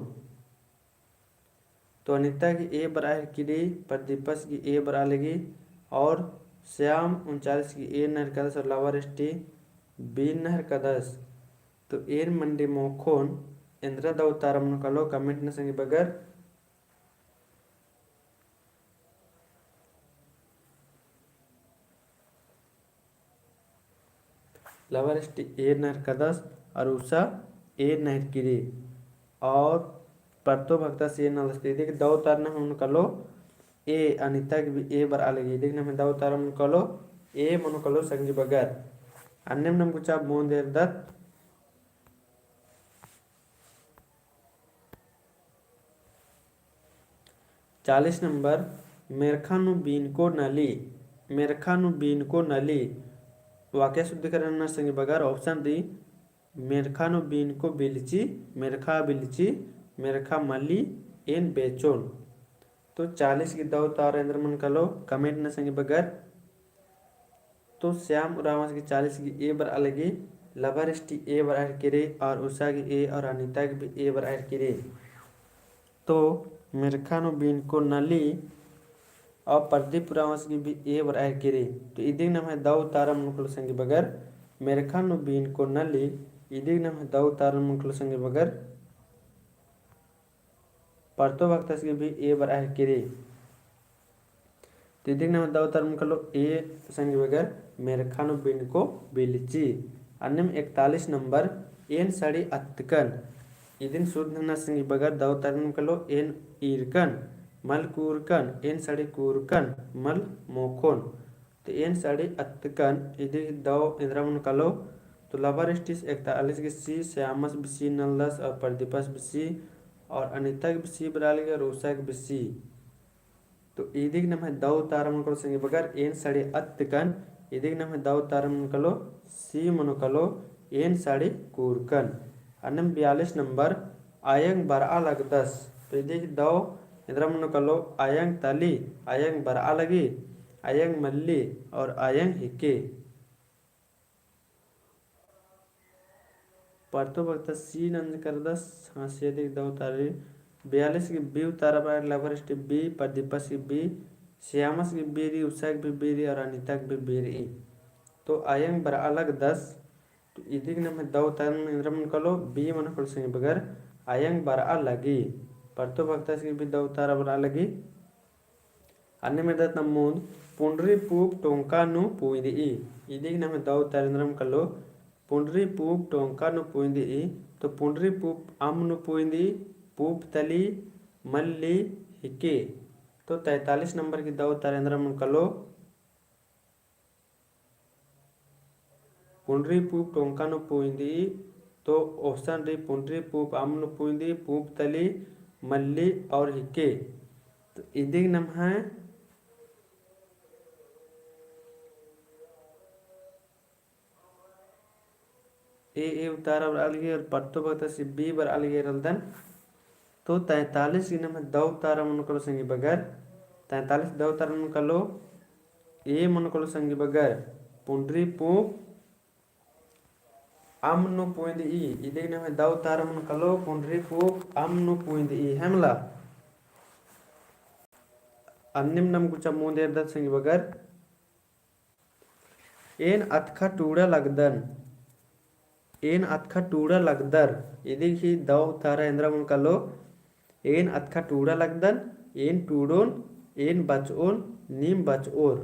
तो अनिता गही A बरआ हेलरकी रई, प्रदीपस गही A बरआ लगी, और श्याम उनचालीस गही A नना हेलरकादस और लवरस गही B नना हेलरकादस। तो एन मंडी मोखोन एन्दरा दव उत्तरा मनो कालो, comment नना संगी बगर। लभर इष्टी एन नहरकदस और उसा एन नहरकी रई। और परतो भगतस एन नलदस। तो इदिक दौ उतारा नम्है मनो कालो ए, अनिता गही भी ए बरआ लगी। इदिक नम्है दौ उतारा मनो कालो ए मनो कालो संगी बगर। अन्नेम नम गुचा मोन देरदत। चालीस नंबर, मेरखा नू बीनको नली, मेरखा नू बीनको नली। वाक्य शुद्धिकरण नना संगी बगर option रई, मेरखा नू बीनको बिलची, मेरखा बिलची, मेरखा मली, एन बेचोन। तो चालीस गही दौ उतारा एन्द्रा मनो कालो comment नना संगी बगर। तो श्याम उराँवस गही चालीस गही ए बरआ लगी, लभर इष्टी ए बरआ हेलरकी रई और उषा गही ए और अनिता गही भी ए बरआ हेलरकी रई। तो मेरखा नू बीनको नली और प्रदीप उराँवस गही भी ए बरआ हेलरकी रई। तो इदिक नम्है दौ उतारा मनो कालो संगी बगर, मेरखा नू बीनको नली, इदिक नम्है दौ उतारा मनो कालो संगी बगर, परतो भगतस गही भी ए बरआ हेलरकी रई। तो इदिक नम्है दौ उतारा मनो कालो ए संगी बगर, मेरखा नू बीनको बिलची। अन्नेम इकतालीस नंबर, एन साड़ी अत्तकन। इदिन शुद्ध नना संगी बगर दौ उतारा मनो कालो एन ईरकन, मल कूरकन, एन साड़ी कूरकन, मल मोख़ोन। तो एन साड़ी अत्तकन, इदिक दौ एन्द्रा मनो कालो। तो लभर इष्टीस इकतालीस गही सी, श्यामस भी सी नलदस और प्रदीपस भी सी और अनिता गही भी सी बरआ लगी और उषा गही भी सी। तो इदिक नम्है दौ उतारा मनो कालो संगी बगर एन साड़ी अत्तकन, इदिक नम्है दौ उतारा मनो कालो सी मनो कालो एन साड़ी कूरकन। अन्नेम बयालीस नंबर, अयंग बरआ लगदस। तो इदिक दौ एन्द्रा मनो कालो, अयंग तली, अयंग बरआ लगी, अयंग मल्ली और अयंग हिके। परतो भगतस सी नंजकरदस, हाँ, सी इदिक दौ उतारा रई। बयालीस गही बी उतारा बरआ लगी, लभर इष्टी बी, प्रदीपस गही बी, श्यामस गही बी रई, उषा गही भी बी रई और अनिता गही भी बी रई। तो अयंग बरआ लगदस। तो इदिक नम्है दौ उतारा एन्द्रा मनो कालो, बी मनो कालो संगी बगर, अयंग बरआ लगी। परतो भगतस गही भी दौ उतारा बरआ लगी। अन्नेम एरदत नम मुन्द, पुंडरी पूँप टोंका नू पुइंदई। इदिक नम्है दौ उतारा एन्द्रा मनो कालो, पुंडरी पूँप टोंका नू पुइंदई। तो पुंडरी पूँप अम्म नू पुइंदई, पूँप तली, मल्ली, हिके। तो तैंतालीस नंबर गही दौ उतारा एन्द्रा मनो कालो, पुंडरी पूँप टोंका नू पुइंदई। तो option रई, पुंडरी पूँप अम्म नू पुइंदई, पूँप तली, मल्ली और हिके। तो इदिक नम्है ए, ए उतारा बरआ लगी और परतो भगतस बी बरआ लगी एरलदन। तो तैंतालीस गही नम्है दौ उतारा मनो कालो संगी बगर, तैंतालीस दौ उतारा मनो कालो, ए मनो कालो संगी बगर, पुंडरी पूँप अम्म नू पुइंदई। इदिक नम्है दौ उतारा मनो कालो, पुंडरी पूँप अम्म नू पुइंदई, है मला। अन्नेम नम गुचा मुन्द एरदत संगी बगर, एन अतखा टूड़ा लगदन। एन अतखा टूड़ा लगदर। इदिक ही दौ उतारा एन्द्रा मनो कालो, एन अतखा टूड़ा लगदन, एन टूड़ोन, एन बचओन, नीम बचओर।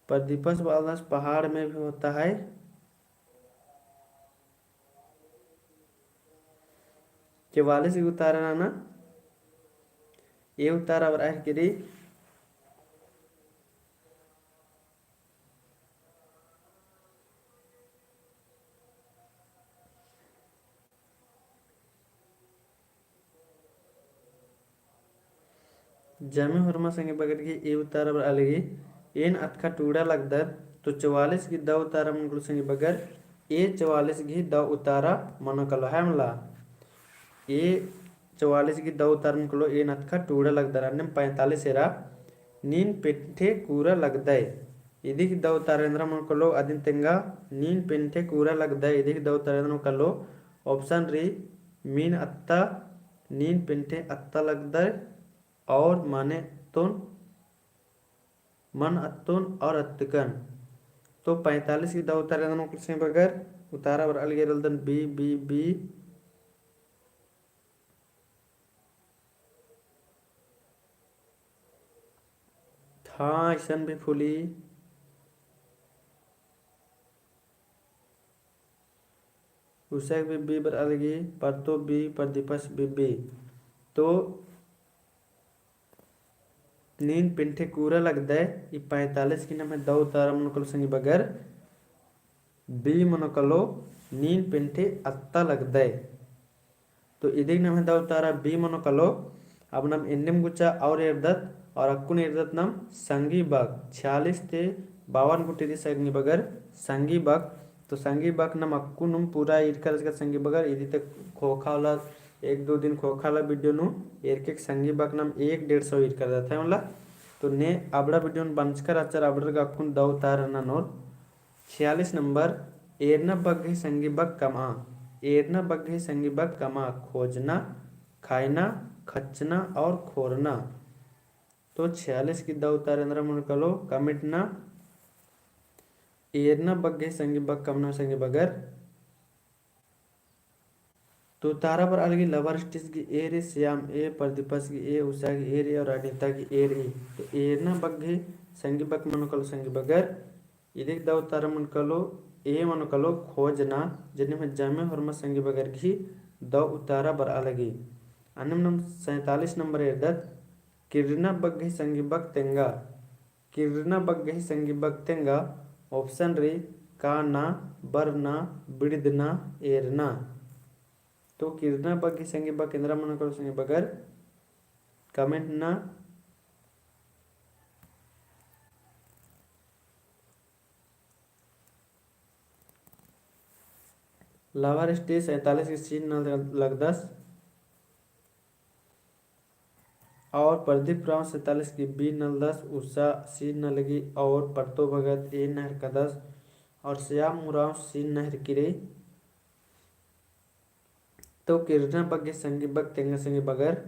प्रदीपस बअदस पहाड़ में भी होता है। चवालिस गही उतारा नना, ए उतारा बरआ हेलरकी रई। जमी होरमा संगी बगर गही ए उतारा बरआ लगी, एन अतखा टूड़ा लगदर। तो चवालिस गही दौ उतारा मनो कालो संगी बगर, ए चवालिस गही दौ उतारा मनो कालो, है मला। ए चवालिस गही दौ उतारा मनो कालो, एन अतखा टूड़ा लगदर। अन्नेम पैंतालिस एरा, नीन पेंठे कूरा लगदय। इदिक दौ उतारा एन्द्रा मनो कालो, अदिन तेंगा, नीन पेंठे कूरा लगदय। इदिक दौ उतारा एन्द्रा मनो कालो, option रई, मीन अत्ता, नीन पेंठे अत्ता लगदय, और मने अत्तोन, मन अत्तोन और अत्तकन। तो पैंतालिस गही दौ उतारा एन्द्रा मनो कालो संगी बगर, उतारा बरआ लगी एरलदन बी, बी, बी। हाँ, अइसन भी फुली। उसेक भी बी बरआ लगी, परतो बी, प्रदीपस भी बी। तो नीन पिंठे कूरा लगदय, ई पैंतालीस की नम्है दौ उतारा मनो कालो संगी बगर, बी मनो कालो, नीन पिंठे अत्ता लगदय। तो इदिक नम्है दौ उतारा बी मनो कालो। अब नाम एन्नेम गुचा और एरदत, और अक्कुन एरदत नाम संगी बक, छियालीस ते बावन गुटी रई संगी बगर संगी बक। तो संगी बक नाम अक्कुनुम पूरा ईरका रहचकत संगी बगर, इदी ते खोखा वाला, एक दो दिन खोखा वाला video नू एरके संगी बक नाम एक डेढ़ सौ ईरका रहचकत है मला। तो ने अबड़ा video नू बंचका रहचर, अबड़र गा अक्कुन दौ उतारा ननोर। छियालीस नंबर, एरना बग्गे संगी बक कमआ। एरना बग्गे संगी बक कमआ, खोजना, खायना, खच्चना और खोरना। तो छियालीस की दौ उतारा एन्दरा मनो कालो, कमेंट ना। एरना बग्गे संगी बक कमना संगी बगर। तो उतारा बरआ लगी लवर स्टिच की ए रई, श्याम ए, प्रदीपस की ए, उषा की ए रई और अनिता की ए रई। तो एरना बग्गे संगी बक मनो कालो संगी बगर। इदिक दौ उतारा मनो कालो, ए मनो कालो खोजना, जनी में जामे होरमा संगी बगर गही दौ उतारा बरआ लगी। अन्नेम नाम सैंतालीस नंबर एरदत, किर्रना बग्गे संगी बक तेंगा। किर्रना बग्गे संगी बक तेंगा, option रई, काना, बरना, बिड़दना, एरना। तो किर्रना बग्गे संगी बक एन्दरा मनो कालो संगी बगर, कमेंट ना। लवर स्टिच सैंतालीस की सी नना लगदस। और प्रदीप उराँव सैंतालीस की बी नना लगदस, उषा सी नना लगी और परतो भगत ए नना हिरकदस और श्याम उराँव सी नना हिरकी रई। तो किर्रना बग्गे संगी बक तेंगा संगी बगर।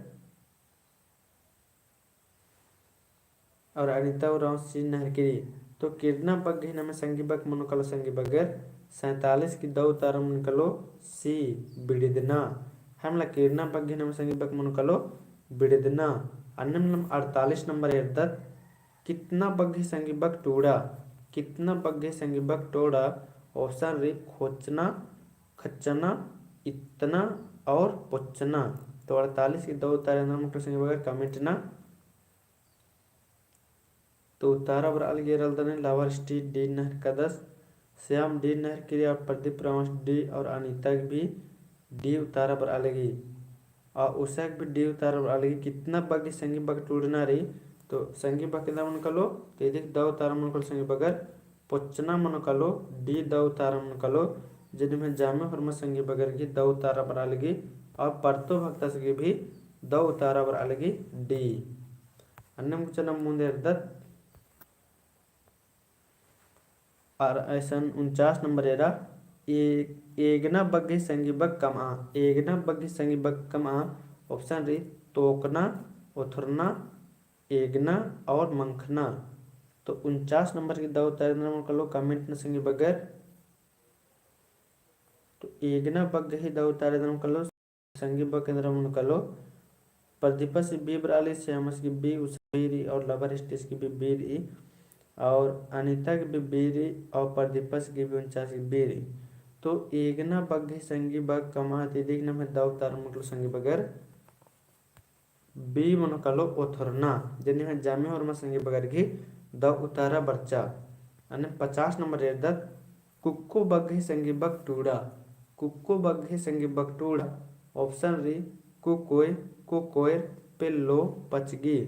और अनिता उराँव सी नना हिरकी रई। तो किर्रना बग्गे नम्है संगी बक मनो कालो संगी बगर, सैंतालीस की दौ उतारा मनो कालो सी, बिड़दना। है मला, किर्रना बग्गे नम्है संगी बक मनो कालो बिड़दना। अन्नेम नाम अड़तालीस नंबर एरदत, कितना बग्गे संगी बक टूड़ा। कितना बग्गे संगी बक टूड़ा, option रई, खोचना, खच्चना, इत्तना और पोच्चना। तो अड़तालीस की दौ उतारा एन्दरा मनो कालो संगी बगर, कमेंट ना। तो उतारा बरआ लगी एरा लगदन, लवर स्टिच डी नना हिरकदस, श्याम डी नना हिरकी रई और प्रदीप उराँव डी और अनिता की भी डी उतारा बरआ लगी। और उषा की भी डी उतारा बरआ लगी। कितना बग्गे संगी बक टूड़ना रई, तो संगी बक एन्दरा मनो कालो, तो इदिक दौ उतारा मनो कालो संगी बगर, पोच्चना मनो कालो, डी दौ उतारा मनो कालो, जनी में जामे होरमा संगी बगर गही दौ उतारा बरआ लगी, और परतो भगतस गही भी दौ उतारा बरआ लगी, डी। अन्नेम गुचा नाम मुन्द एरदत, और अइसन उनचास नंबर एरा, ए-, एगना बग्गे संगी बक कमआ। एगना बग्गे संगी बक कमआ, option रई, तोकना, ओथरना, एगना और मंखना। तो उनचास नंबर की दौ उतारा एन्दरा मनो कालो, कमेंट ना संगी बगर। तो एगना बग्गे ही दौ उतारा एन्दरा मनो कालो, संगी बक एन्दरा मनो कालो। प्रदीपस की बी बरआ लगी, श्यामस की बी, उषा बी रई और लवर स्टिच की भी बी रई और अनिता की भी बी रई और प्रदीपस की भी उनचास की बी रई। तो एगना बग्गे संगी बक कमआ, तो इदिक नम्है दौ उतारा मनो कालो संगी बगर, बी मनो कालो ओथरना, जनी में जामे होरमा संगी बगर गही दौ उतारा बरचा। अन्नेम पचास नंबर एरदत, कुक्को बग्गे संगी बक टूड़ा। कुक्को बग्गे संगी बक टूड़ा, option रई, कुकोय, कुकोयर, पेल्लो, पचगी।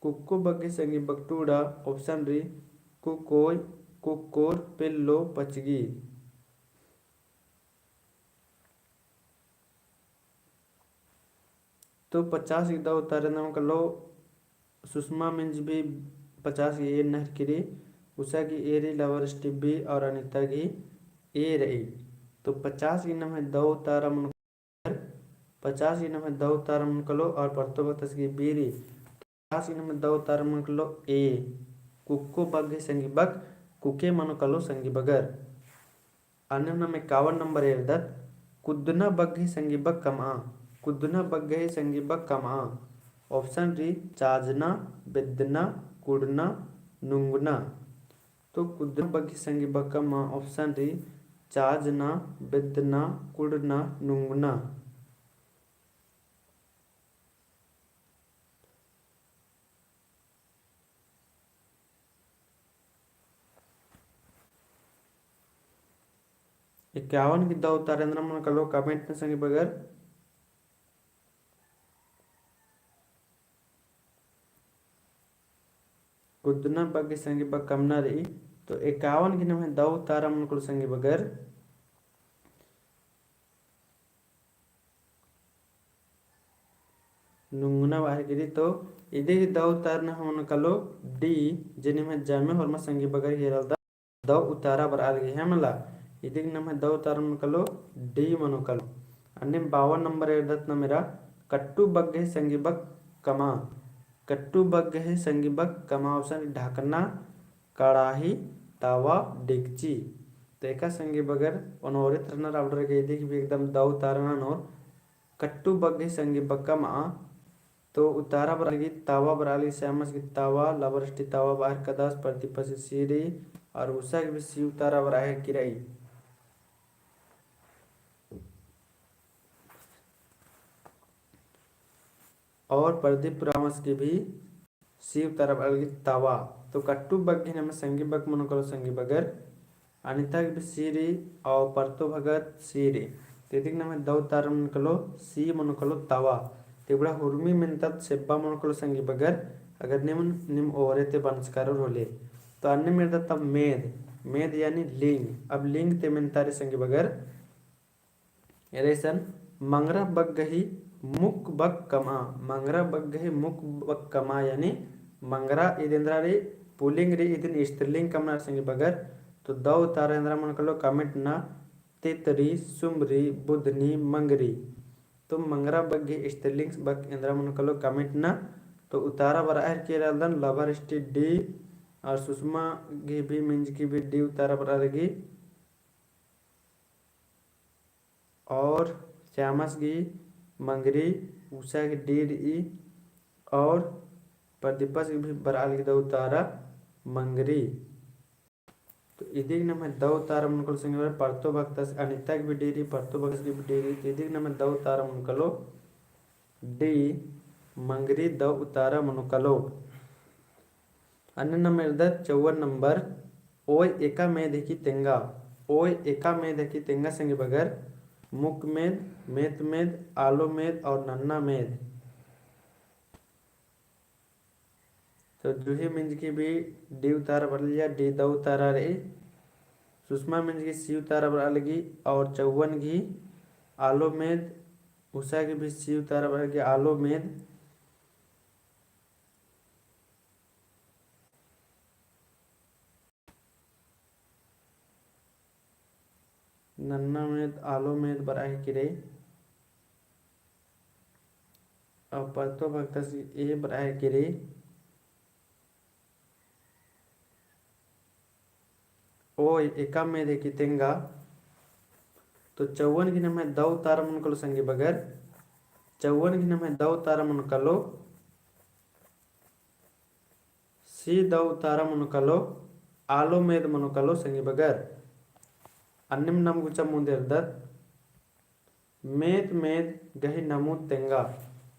कुक्को बग्गे संगी बक टूड़ा, option रई, कुकोय, कुकोर, पेल्लो, पचगी। तो पचास की दौ उतारा एन्दरा मनो कालो, सुषमा मिंज भी पचास की ए नना हिरकी रई, उषा की ए रई, लवर स्टिच बी और अनिता की ए रई। तो पचास की नम्है दौ उतारा मनो कालो, पचास की नम्है दौ उतारा मनो कालो और परतो भगतस की बी रई। पचास की नम्है दौ उतारा मनो कालो ए, कुक्को बग्गे संगी बक, कुके मनो कालो संगी बगर। अन्नेम नाम एकावन नंबर एरदत, कुद्दना बग्गे संगी बक कमआ। कुद्दना बग्गे संगी बक कमआ। Option रई, चाजना, बेद्दना, कुड़ना, नुंगना। तो कुद्दना बग्गे संगी बक्कम आ option री, चाजना, बेद्दना, कुड़ना, नुंगना। इक्यावन गही दौ उतारा एन्दरा मनो कालो comment नू संगी बगर। कुद्दना बग्गे संगी बक्कम आ रई, तो इक्यावन गही नम्है दौ उतारा मनो कालो संगी बगर। नुंगना बअर की रई, तो इदी गही दौ उतारा नम्है मनो कालो D, जे निम्है जम्मे होरमा संगी बगर हेरलदन दौ उतारा बरआ लगी है मला। इदी गही नम्है दौ उतारा मनो कालो D मनो कालो। अन्नेम बावन नंबर एरदत नम एरा, कट्टू बग्गे संगी बक्कम आ। कट्टू बग्गे संगी बक्कम आ option ढकना, कड़ाही, तवा, डेगची। तो एका संगी बगर ओन ओरे तरनर आबड़र गे इदी गही भी एकदम दौ उतारा ननोर। कट्टू बग्गे संगी बक्कम आ। तो उतारा बरआ लगी तवा बरआ लगी, श्यामस गही तवा, लबर ईस टी तवा बअर कादस, प्रदीपस गही C रई, और उषा गही भी C उतारा बरआ की रई। और प्रदीप उराँवस गही भी C उतारा बरआ लगी तवा। तो कट्टू बग्गे नम्है संगी बक मनो कालो संगी बगर, अनिता गही भी C रई और परतो भगत C रई। तो इदी गही नम्है दौ उतारा मनो कालो C मनो कालो तवा। तो इबड़ा हुरमी मेन्तत सेब्बा मनो कालो संगी बगर, अगर नीम, नीम ओरे ती बंचकर होले। तो अन्नेम एरदत अब मेद, मेद यानी लिंग। अब लिंग ती मेन्ता रई संगी बगर। एरा इसन मंगरा बग्गे ही मुक बक्कम आ, मंगरा बग्गे ही मुक बक्कम आ, यानी मंगरा इद एन्दरा रई, पुलिंग रई, इदिन स्त्रीलिंग कमना रई संगी बगर। तो दौ उतारा एन्दरा मनो कालो comment नू, तितरी, सुमरी, बुधनी, मंगरी। तो मंगरा बग्गे स्त्रीलिंग बक एन्दरा मनो कालो comment नू। तो उतारा बरआ हेलरकी रअदन लबर ईस टी D, और सुषमा गही भी, मिंज गही भी D उतारा बरआ लगी। और श्यामस गही मंगरी, उषा गही D रई, और प्रदीपस गही भी बरआ लगी दौ उतारा मंगरी। तो इदी गही नम्है दौ उतारा मनो कालो संगी बगर, परतो भगतस, अनिता गही भी D रई, परतो भगतस गही भी D रई, तो इदी गही नम्है दौ उतारा मनो कालो D, मंगरी दौ उतारा मनो कालो। अन्नेम एरदत चौवन नंबर, ओय एका मेद हिकी तेंगा। ओय एका मेद हिकी तेंगा संगी बगर, मुक मेद, मेत मेद, आलो मेद और नन्ना मेद। तो जूही मिंज गही भी D उतारा बरआ लगी, D दौ उतारा रई। सुषमा मिंज गही C उतारा बरआ लगी और चौवन गही आलो मेद, उषा गही भी C उतारा बरआ लगी आलो मेद। नन्ना मेद आलो मेद बरआ हेलरकी रई। और परतो भगतस गही A बरआ हेलरकी रई। ओय एका मेद हिकी तेंगा। तो चौवन गही नम्है दौ उतारा मनो कालो संगी बगर, चौवन गही नम्है दौ उतारा मनो कालो C दौ उतारा मनो कालो, आलो मेद मनो कालो संगी बगर। अन्नेम नम गुचा मुन्द एरदत, मेत मेद गही नमूद तेंगा।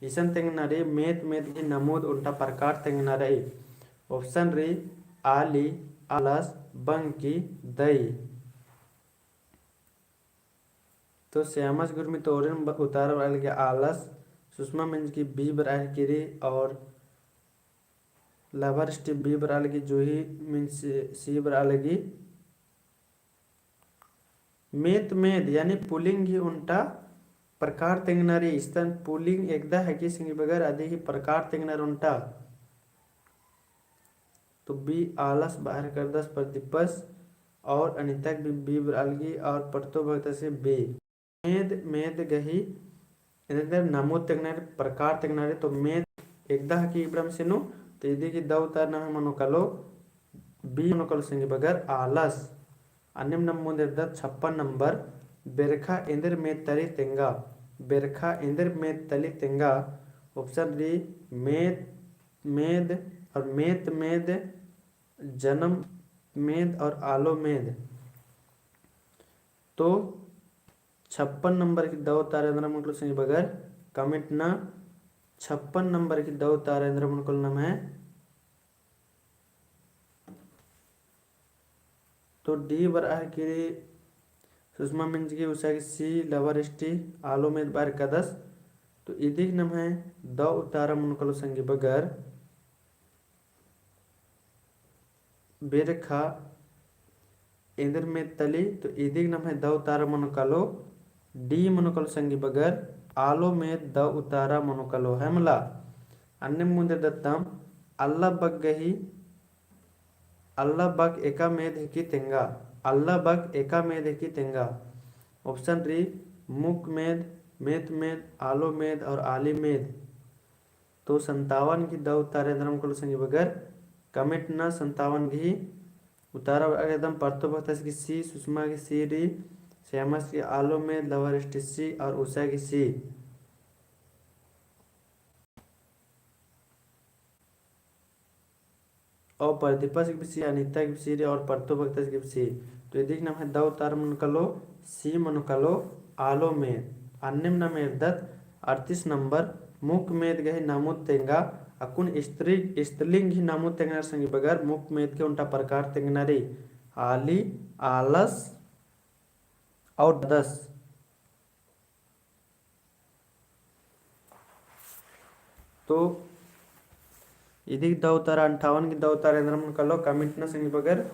इसन तेंगना रई, मेत मेद गही नमूद ओन्टा प्रकार तेंगना रई। Option रई, आली, आलस, बंकी, दई। तो श्यामस गही उर्मी तो ओरेन ब-, उतारा बरआ लगी आलस, सुषमा मिंज गही B बरआ हेलरकी रई और लबर ईस टी B बरआ लगी, जूही मिंज C बरआ लगी। मेत मेद यानी पुलिंग गही ओन्टा प्रकार तेंगना रई, इसन पुलिंग एकदा हिकी संगी बगर अदी गही प्रकार तेंगना रई ओन्टा। तो B आलस बअर कादस प्रदीपस और अनिता गही भी B बरआ लगी और परतो भगतस गही B। मेद, मेद गही एन्देर नमूद तेंगना रई, प्रकार तेंगना रई, तो मेद एकदा हिकी इबड़ा से नू, तो इदी गही दौ उतारा नम्है मनो कालो B मनो कालो संगी बगर आलस। अन्नेम नम मुन्द एरदत छप्पन नंबर, बेरखा एन्देर मेद तली तेंगा। बेरखा एन्देर मेद तली तेंगा। Option रई, मेद, मेद, और मेत मेद, जनम मेद और आलो मेद। तो छप्पन नंबर की दौ उतारा एन्दरा मनो कालो संगी बगर, comment ना छप्पन नंबर की दौ उतारा एन्दरा मनो कालो नम्है। तो D बरआ केरी सुषमा मिंज गही, उसा गही C, लवर एस टी, आलो मेद बरआ केरदस। तो इदिक नम्है दौ उतारा मनो कालो संगी बगर, बेरखा एन्देर मेद तली। तो इदिक नम्है दौ उतारा मनो कालो D मनो कालो संगी बगर, आलो मेद दौ उतारा मनो कालो। है मला, अन्नेम मुन्द एरदत तम, अल्ला बग्गही, अल्ला बग्ग एका मेद हिकी तेंगा, अल्ला बग्ग एका मेद हिकी तेंगा। Option रई, मुक मेद, मेत मेद, आलो मेद और आली मेद। तो संतावन गही दौ उतारा एन्दरा मनो कालो संगी बगर, comment ना संतावन गही उतारा बरआ केरदम। परतो भगतस गही C, सुषमा गही C रई, श्यामस गही आलो मेद, लवर एस टी C और उसा गही C। और प्रदीपस गही भी C, अनिता गही भी C रई और परतो भगतस गही भी C। तो इदिक नम्है दौ उतारा मनो कालो C मनो कालो आलो मेद। अन्नेम नाम एरदत अड़तीस नंबर, मुक मेद गही नमुद तेंगा अक्कुन स्त्री-, स्त्रीलिंग गही नमुद तेंगना रई संगी बगर, मुक मेद गही ओन्टा प्रकार तेंगना रई, आली, आलस और ददस। तो इदिक दौ उतारा, अंठावन गही दौ उतारा एन्दरा मनो कालो, comment ना संगी बगर।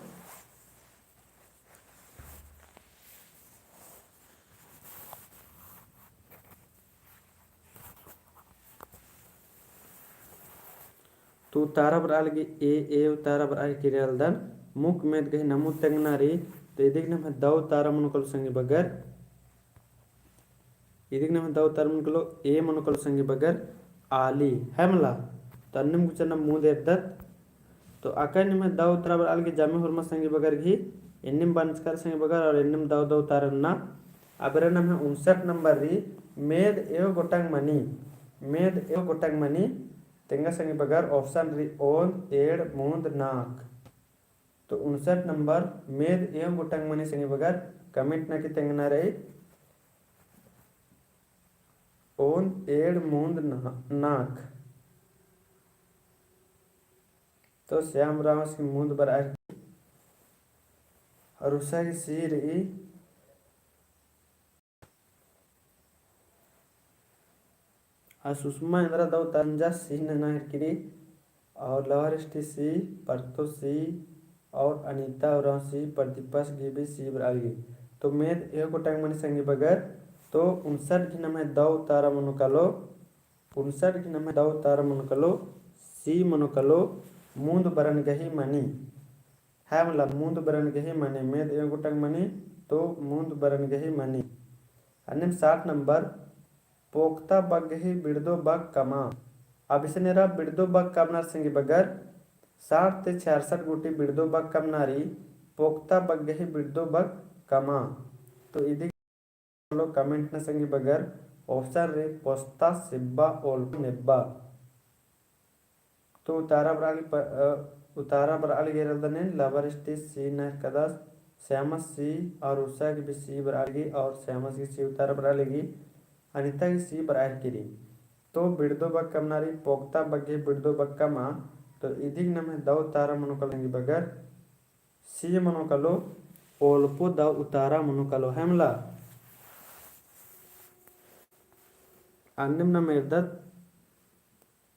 तो उतारा बरआ लगी A, A उतारा बरआ केरी आलदन, मुक मेद गही नमुद तेंगना रई। तो इदिक नम्है दौ उतारा मनो कालो संगी बगर, इदिक नम्है दौ उतारा मनो कालो, A मनो कालो संगी बगर, आली। है मला, तो अन्नेम गुचा ना मुन्द एरदत। तो अकय निम्है दौ उतारा बरआ लगी जम्मे होरमा संगी बगर गही, एन्नेम बंचकर संगी बगर और एन्नेम दौ दौ उतारा ना। अब एरा नम्है उनसठ नंबर रई, मेद एव गोटंग मनी, मेद एव गोटंग मनी तेंगा संगी बगर। Option रई ओन्द, एंड़, मुन्द, नाक। तो उनसठ नंबर, मेद एव गोटंग मनी संगी बगर, comment ना की तेंगना रई, ओन्द, एंड़, मुन्द, ना-, नाक। तो श्याम रावस गही मुन्द बरआ केरी, और उसा गही C रई। आ सुषमा एन्दरा दौ उतारा मनी, C नना हेरकी रई, और लवर एस टी C, परतो C, और अनिता उराँव C, प्रदीपस गही भी C बरआ लगी। तो मेद एव गोटंग मनी संगी बगर, तो उनसठ गही नम्है दौ उतारा मनो कालो, उनसठ गही नम्है दौ उतारा मनो कालो, C मनो कालो, मुन्द बरन गही मनी। है मला, मुन्द बरन गही मनी, मेद एव गोटंग मनी, तो मुन्द बरन गही मनी। अन्नेम साठ नंबर, पोक्ता बग्गही बिड़दो बग्ग कमआ। अब इसन एरा बिड़दो बग्ग कमना रई संगी बगर, साठ ती छियासठ गूटी बिड़दो बग्ग कमना रई, पोक्ता बग्गही बिड़दो बग्ग कमआ। तो इदिक लो comment ना संगी बगर, option रई पोस्ता, सिब्बा, ओल्पो, नेब्बा। तो उतारा बरआ लगी प-, अ, उतारा बरआ लगी एरा आलदन एन, लवर एस टी C नना हेरकदस, श्यामस C और उसा गही भी C बरआ लगी और श्यामस गही C उतारा बरआ लगी, अनिता गही C बरआ हेरकी रई। तो बिड़दो बग्ग कमना रई, पोक्ता बग्गही बिड़दो बग्ग कमआ। तो इदिक नम्है दौ उतारा मनो कालो संगी बगर, C मनो कालो, ओल्पो दौ उतारा मनो कालो। है मला, अन्नेम नाम एरदत,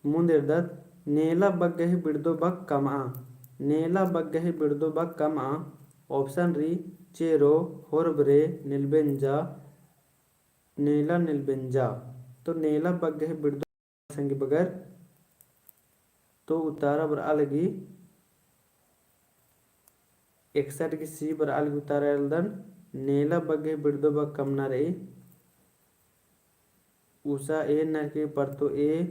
मुन्द एरदत, नेला बग्गही बिड़दो बग्ग कमआ। नेला बग्गही बिड़दो बग्ग कमआ। Option रई, चेरो, होरबरे, नेलबेंजा, नेला नेलबेंजा। तो नेला बग्गही बिड़दो संगी बगर, तो उतारा बरआ लगी एकसठ गही C बरआ लगी उतारा आलदन, नेला बग्गही बिड़दो बग्ग कमना रई। उसा A नना हेरकी रई, परतो A,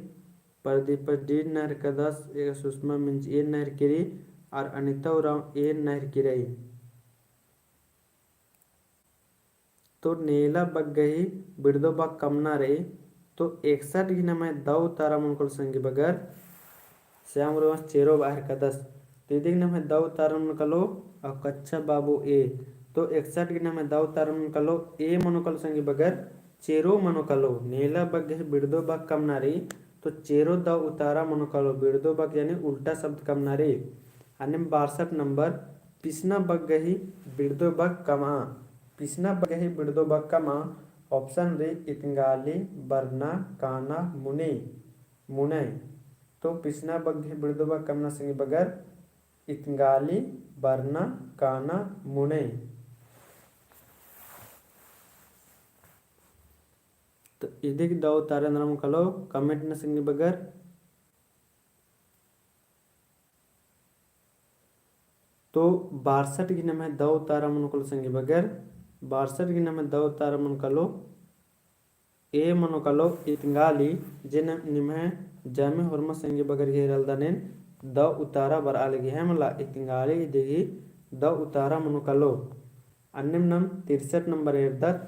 प्रदीप D नना हेरकदस, ए सुषमा मिंज A नना हेरकी रई, और अनिता उराँव A नना हेरकी रई। तो नेला बग्गही बिड़दो बग्ग कमना रई, तो एकसठ गही नम्है दौ उतारा मनो कालो संगी बगर, श्याम उराँवस चेरो ब'आ हेरकदस। तो इदिक नम्है दौ उतारा मनो कालो, अउर कच्छप बाबू A। तो एकसठ गे नम्है दौ उतारा मनो कालो, A मनो कालो संगी बगर, चेरो मनो कालो। नेला बग्गही बिड़दो बक कमना र'ई, तो चेरो दौ उतारा मनो कालो, बिड़दो बक यानी उल्टा शब्द कमना र'ई। अन्नेम बारसठ नंबर, पिसना बग्गही बिड़दो बक कम'आ। पिसना बग्गही बिड़दो बक कम'आ, option र'ई इतंगाली, बरना, काना, मुनई, मुनई। तो पिसना बग्गही बिड़दो बक कमना संगी बगर, इतंगाली, बरना, काना, मुनई। तो इदिक दौ उतारा एन्दरा मनो कालो, comment नना संगी बगर। तो बारसठ गे नम्है दौ उतारा मनो कालो संगी बगर, बारसठ गे नम्है दौ उतारा मनो कालो, A मनो कालो इतंगाली, जे न-, निम्है जामे होरमा संगी बगर गे एरलदन एन दौ उतारा बर'आ लगी है मला इतंगाली इदिगही दौ उतारा मनो कालो। अन्नेम नाम तिरसठ नंबर एरदत,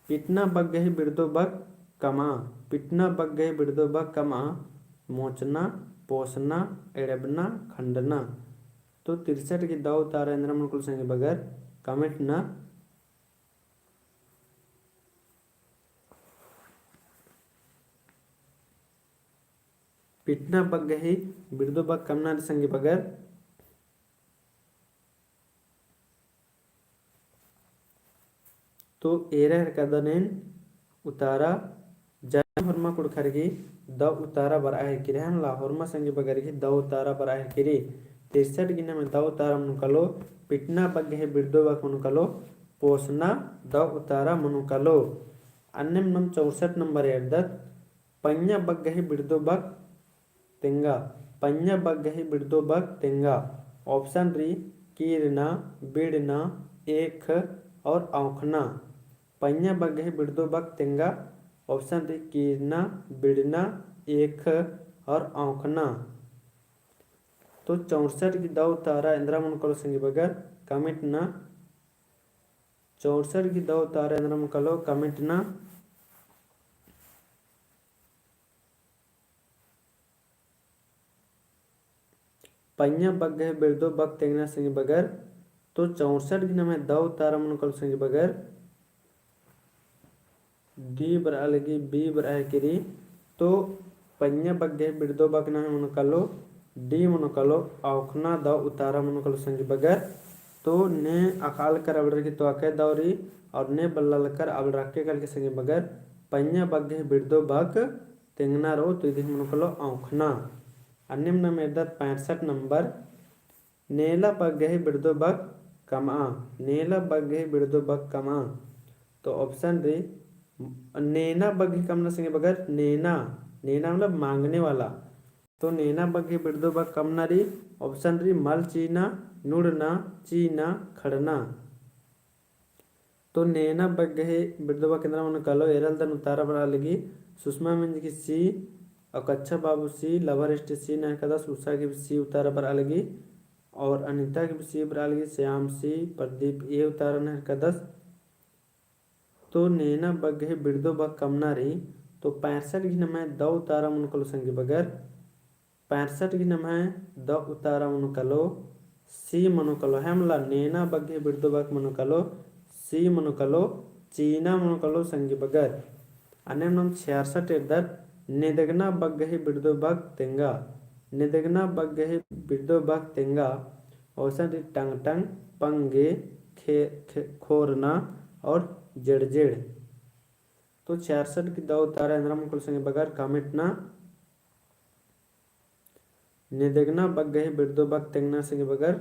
पिटना बग्गही बिड़दो बक कम'आ, पिटना बग्गही बिड़दो बक कम'आ, मोचना, पोसना, एड़बना, खंडना। तो तिरसठ गे दौ उतारा एन्दरा मनो कालो संगी बगर, comment नना। पिटना बग्गही बिड़दो बक कमना र'ई संगी बगर। तो एरा हेरकदन एन उतारा जामे होरमा कुँड़ुख़र गही दौ उतारा बर'आ हेरकी र'ई, है मला होरमा संगी बगर गही दौ उतारा बर'आ हेरकी र'ई। तिरसठ गे नम्है दौ उतारा मनो कालो, पिटना बग्गही बिड़दो बक मनो कालो, पोसना दौ उतारा मनो कालो। अन्नेम नाम चौसठ नंबर एरदत, पइयाँ बग्गही बिड़दो बक तेंगा, पइयाँ बग्गही बिड़दो बक तेंगा। Option र'ई कीरना, बिड़ना, एख और औंखना। पइयाँ बग्गही बिड़दो बक तेंगा। Option र'ई कीरना, बिड़ना, एख और औंखना। तो चौसठ गे दौ उतारा एन्दरा मनो कालो संगी बगर, comment नना। चौसठ गे दौ उतारा एन्दरा मनो कालो, comment नना। पइयाँ बग्गही बिड़दो बक तेंगना संगी बगर। तो चौसठ गे नम्है दौ उतारा मनो कालो संगी बगर, D बर'आ लगी, B बर'आ हेरकी र'ई। तो पइयाँ बग्गही बिड़दो बक नम्है मनो कालो, D मनो कालो, औंखना दौ उतारा मनो कालो संगी बगर। तो ने अख़ालकर अबड़रकी तो अकय दौ र'ई, और ने बल्लालकर अबड़रकी कालकी संगी बगर, पइयाँ बग्गही बिड़दो बक तेंगना र'ओ, तो इदिक मनो कालो औंखना। अन्नेम नाम एरदत पैंसठ नंबर, नेला बग्गही बिड़दो बक कम'आ, नेला बग्गही बिड़दो बक कम'आ। तो option र'ई, नेना बग्गही कमना संगी बगर नेना, नेना मतलब मांगने वाला। तो नेना बग्गही बिड़दो बक कमना र'ई, option र'ई मल चीना, नुड़ना, चीना, खड़ना। तो नेना बग्गही बिड़दो बक एन्दरा मनो कालो, एरलदन उतारा बर'आ लगी, सुषमा मिंज गही C, और कच्छप बाबू C, lover S T C नना हेरकदस, उषा गही C उतारा बर'आ लगी, और अनिता गही C बर'आ लगी, श्याम C, प्रदीप A उतारा नना हेरकदस। तो नेना बग्गही बिड़दो बक कमना र'ई, तो पैंसठ गे नम्है दौ उतारा मनो कालो संगी बगर, पैंसठ गे नम्है दौ उतारा मनो कालो, C मनो कालो, है मला नेना बग्गही बिड़दो बक मनो कालो, C मनो कालो, चीना मनो कालो संगी बगर। अन्नेम नाम छियासठ एरदत, नेदगना बग्गही बिड़दो बक तेंगा, नेदगना बग्गही बिड़दो बक तेंगा। Option र'ई टंग टंग, पंगे, खे-, खे-, खोरना और जेड़ जेड़। तो छियासठ गे दौ उतारा एन्दरा मनो कालो संगी बगर comment नना। नेदगना बग्गही बिड़दो बक तेंगना संगी बगर।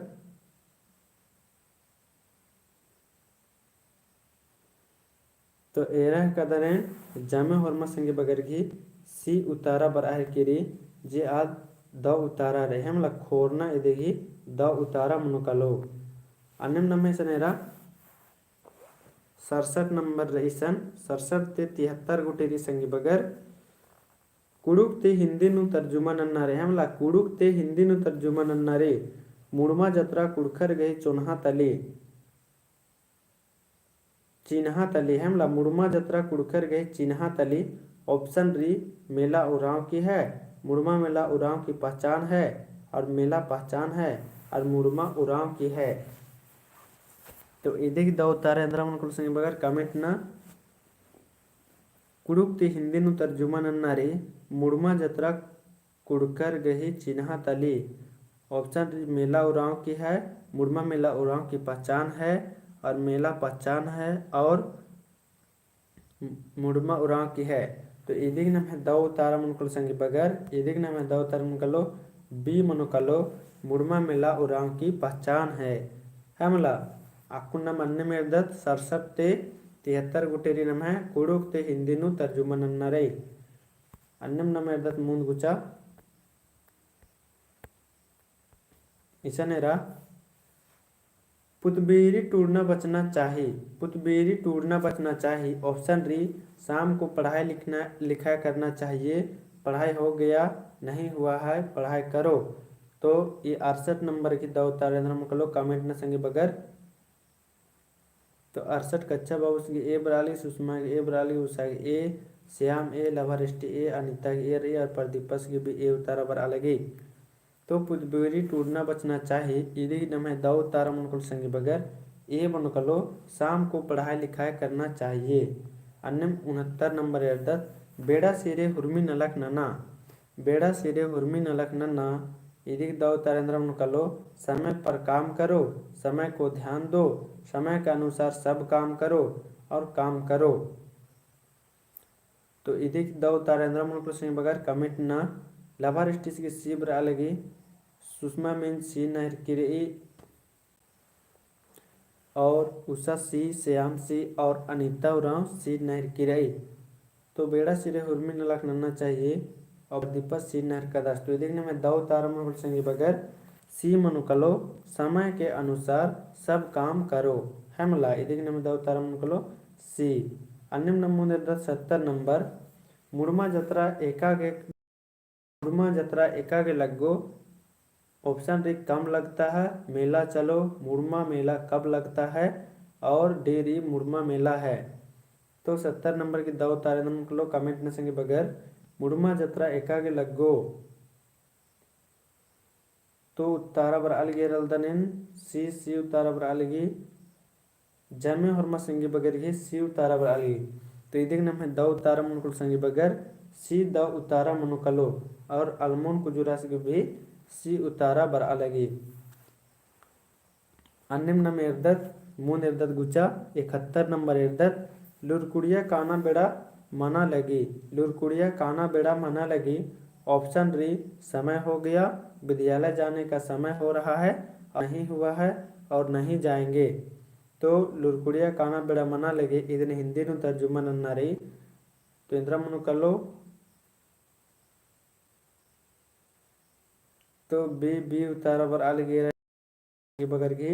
तो एरा हेरकदन एन जामे होरमा संगी बगर गही C उतारा बर'आ हेरकी र'ई, जे आद दौ उतारा र'ई, है मला खोरना इदिगही दौ उतारा मनो कालो। अन्नेम नम्है इसन एरा सड़सठ नंबर र'ई इसन, सड़सठ ती तिहत्तर गूटी र'ई संगी बगर। कुँड़ुख़ ती हिंदी नू तर्जुमा नन्ना र'ई, है मला कुँड़ुख़ ती हिंदी नू तर्जुमा नन्ना र'ई। मुड़मा जतरा कुँड़ुख़र गही चोन्हा तली, चिन्हा तली, है मला मुड़मा जतरा कुँड़ुख़र गही चिन्हा तली। Option र'ई मेला उराँव की है, मुड़मा मेला उराँव की पहचान है और मेला पहचान है और मुड़मा उराँव की है। तो इदिक दौ उत्तर एन्दरा मनो कालो संगी बगर comment ना। कुँड़ुख़ ती हिंदी नू तर्जुमा नन्ना रई, मुड़मा जतरा कुँड़ुख़र गही चिन्हा तली। Option रई मेला उराँव की है, मुड़मा मेला उराँव की पहचान है और मेला पहचान है और मुड़मा उराँव की है। तो इदिक नम्है दौ उत्तर मनो कालो संगी बगर, इदिक नम्है दौ उत्तर मनो कालो B मनो कालो, मुड़मा मेला उराँव की पहचान है। है मला, अक्कुन नाम अन्नेम एरदत सड़सठ ती तिहत्तर गूटी रई नम्है कुँड़ुख़ ती हिंदी नू तर्जुमा नन्ना रई। अन्नेम नाम एरदत मुन्द गुचा। इसन एरा, पुतबीरी टूड़ना बचना चाही, पुतबीरी टूड़ना बचना चाही। Option रई, शाम को पढ़ाई लिखना, लिखाई करना चाहिए, पढ़ाई हो गया, नहीं हुआ है, पढ़ाई करो। तो ई अड़सठ नंबर की दौ उत्तर एन्दरा मनो कालो comment ना संगी बगर। तो अड़सठ कच्छा बाबूस गे A बरआ लगी, सुषमा गे A बरआ लगी, उषा गे A, श्याम A, लभा रेस्टी A, अनिता गे A रई और प्रदीपस गे भी A उत्तर बरआ लगी। तो पुतबीरी टूड़ना बचना चाही, इदिक नम्है दौ उत्तर मनो कालो संगी बगर, A मनो कालो, शाम को पढ़ाई लिखाई करना चाहिए। अन्नेम उनहत्तर नंबर एरदत, बेड़ा सिरे हुरमी नलख नना। बेड़ा सिरे हुरमी नलख नना, इदिक दौ उत्तर एन्दरा मनो कालो, समय पर काम करो, समय को ध्यान दो, समय के अनुसार सब काम करो और काम करो। तो इदिक दौ उत्तर एन्दरा मनो कालो संगी बगर comment ना। लभा रेस्टीस गे C बरआ लगी, सुषमा मिंज C नहरकी रई और उषा C, श्याम C और अनिता उराँव C नहरकी रई। तो बेड़ा सिरे हुरमी नलख नन्ना चाहिए और प्रदीपस C नहरकादस। तो इदिक नम्है दौ उत्तर मनो कालो संगी बगर, C मनो कालो, समय के अनुसार सब काम करो। है मला, इदिक नम्है दौ उत्तर मनो कालो C। अन्नेम नाम मुन्द एरदत सत्तर नंबर, मुड़मा जतरा एका गे, मुड़मा जतरा एका गे लग्गो। Option रई, कम लगता है, मेला चलो, मुड़मा मेला कब लगता है और D रई, मुड़मा मेला है। तो सत्तर नंबर की दौ उत्तर एन्दरा मनो कालो comment ना संगी बगर, मुड़मा जतरा एका गे लग्गो। तो उत्तर बरआ लगी एरदन एन C, C उत्तर बरआ लगी। जमे होरमा संगी बगर गे C उत्तर बरआ लगी। तो इदिक नम्है दौ उत्तर मनो कालो संगी बगर, C दौ उत्तर मनो कालो और अलमोन कुजूरस गे भी C उत्तर बरआ लगी। अन्नेम नाम एरदत, मुन्द एरदत गुचा, इकहत्तर नंबर एरदत, लुरकुड़िया काना बेड़ा मना लगी, लुरकुड़िया काना बेड़ा मना लगी। Option रई, समय हो गया, विद्यालय जाने का समय हो रहा है, नहीं हुआ है और नहीं जाएंगे। तो लुरकुड़िया काना बेड़ा मना लगी, इदिन हिंदी नू तर्जुमा नन्ना रई। तो एन्दरा मनो कालो, तो B, B उत्तर बरआ लगी एरा बगर गे।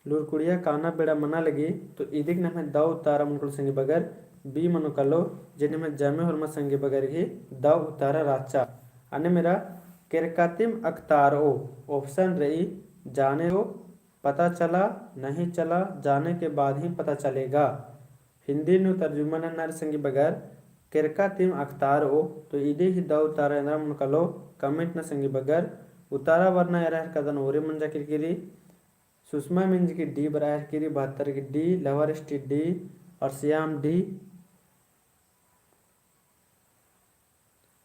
लुरकुड़िया काना बेड़ा मना लगी, तो इदिक नम्है दौ उत्तर मनो कालो संगी बगर, B मनो कालो, जे नम्है जमे होरमा संगी बगर गे दौ उत्तर रहचा। अन्नेम एरा, केरकातिम अकतारओ, option रई, जाने दो, पता चला, नहीं चला, जाने के बाद ही पता चलेगा। हिंदी नू तर्जुमा नन्ना रई संगी बगर, केरकातिम अकतारओ, तो इदी ही दौ उत्तर एन्दरा मनो कालो, comment ना संगी बगर, उत्तर बरना एरा हेलरकदन ओरे मंजा केरकी रई, सुषमा मिंज की D बरआ हेलरकी रई, बहत्तर की D, लवर एसटी D और श्याम D।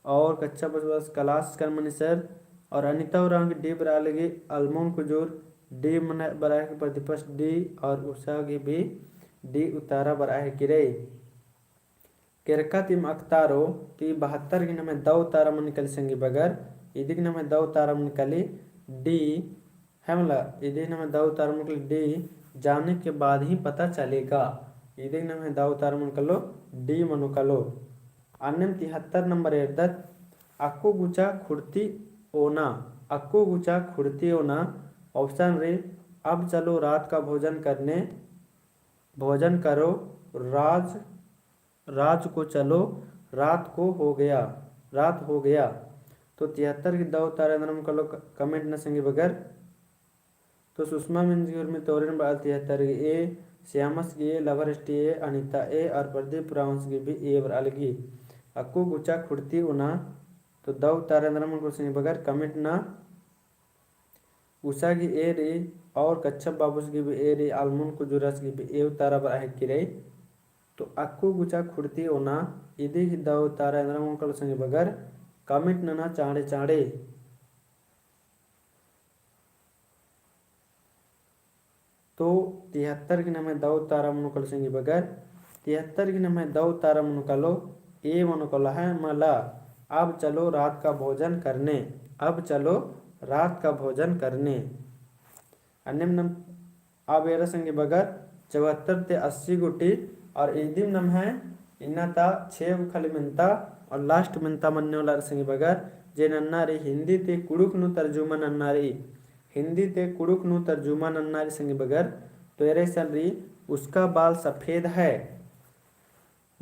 और कच्छा बस बस कलास कर मनी सर। और अनिता उराँव की D बरआ लगी, अलमोन कुजूर D मना बरआ हेलरकी, प्रदीपस D और उषा की भी D उत्तर बरआ हेलरकी रई। केरकातिम अकतारओ, तो ई बहत्तर की नम्है दौ उत्तर मनी काली संगी बगर, इदी की नम्है दौ उत्तर मनी काली D, है मला, इदी नम्है दौ उत्तर मनो कालो D, जाने के बाद ही पता चलेगा। इदी नम्है दौ उत्तर मनो कालो D मनो कालो। अन्नेम तिहत्तर नंबर एरदत, अक्कु गुचा खुड़ती ओना, अक्कु गुचा खुड़ती ओना, option रई, अब चलो रात का भोजन करने, भोजन करो, राज रात को चलो, रात को हो गया, रात हो गया। तो तिहत्तर की दौ उत्तर एन्दरा मनो कालो क-, comment ना संगी बगर। तो सुषमा मिंज की उर्मी तोरिन बरआ लगी तिहत्तर की A, श्यामस गे, लवर एसटी ए, अनिता ए और प्रदीप उराँवस गे भी ए बरआ लगी। अक्कु गुचा खुड़ती ओना, तो दौ उतारा एन्दरा मनो कालो संगी बगर comment नना। उषा गे ए रई और कच्छप बाबुस गे भी ए रई, अलमुन कुजूरस गे भी ए उतारा बरआ हेक्की रई। तो अक्कु गुचा खुड़ती ओना, इदी गही दौ उतारा एन्दरा मनो कालो संगी बगर comment नना चाँड़े चाँड़े। तो तिहत्तर गही नम्है दौ उतारा मनो कालो संगी बगर, तिहत्तर गही नम्है दौ उतारा मनो कालो, ए मनो कालो है मला, अब चलो रात का भोजन करने, अब चलो रात का भोजन करने। अन्नेम नम अब एरा संगी बगर चौहत्तर ते अस्सी गूटी और इदिम नम्है इन्ना ता छे गो खाली मेन्ता और last मेन्ता मन्ने वाला रई संगी बगर, जे नन्ना रई हिंदी ते कुँड़ुख़ नू तर्जुमा नन्ना रई, हिंदी ते कुँड़ुख़ नू तर्जुमा नन्ना रई संगी बगर, तो एरा इसन रई, उसका बाल सफेद है।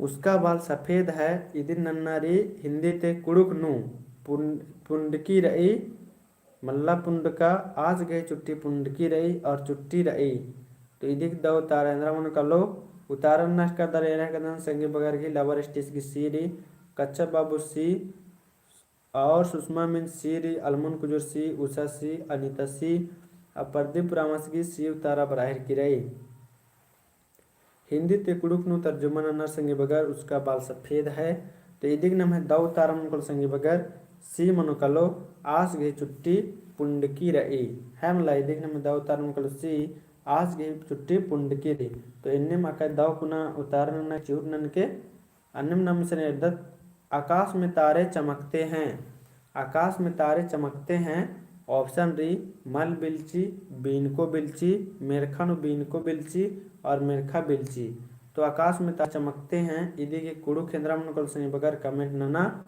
उसका बाल सफेद है, इदिन नन्ना रई हिंदी ते कुँड़ुख़ नू पुन-, पुंडकी रई, मल्ला पुंडका, आस गही चुट्टी पुंडकी रई और चुट्टी रई। तो इदी गही दौ उतारा एन्दरा मनो कालो, उतारा नना का दरा एरा हेक्कदन संगी बगर गही लवर एसटीस गे सी रई, कच्छप बाबुस सी, और सुषमा मिंज सी रई, अलमुन कुजूर सी, उषा सी, अनिता सी, और प्रदीप उराँवस गे सी उतारा बरआ हेक्की रई। हिंदी ते कुँड़ुख़ नू तर्जुमा नन्ना रई संगी बगर उसका बाल सफेद है। तो इदी गही नम्है दौ उतारा मनो कालो संगी बगर सी मनो कालो, आस गही चुट्टी पुंडकी रई। है मला, इदी गही नम्है दौ उतारा मनो कालो सी, आस गही चुट्टी पुंडकी रई। तो एन्नेम अक्कय दौ कुना उतारा नन्ना चिहुट ननके अन्नेम नम इसन एरदत, आकाश में तारे चमकते हैं। आकाश में तारे चमकते हैं। Option रई, मल बिल्ची, बीनको बिल्ची, मेर्खा नू बीनको बिल्ची और मेर्खा बिल्ची। तो आकाश में तारे चमकते हैं, इदी गही कुँड़ुख़ एन्दरा मनो कालो संगी बगर comment नना।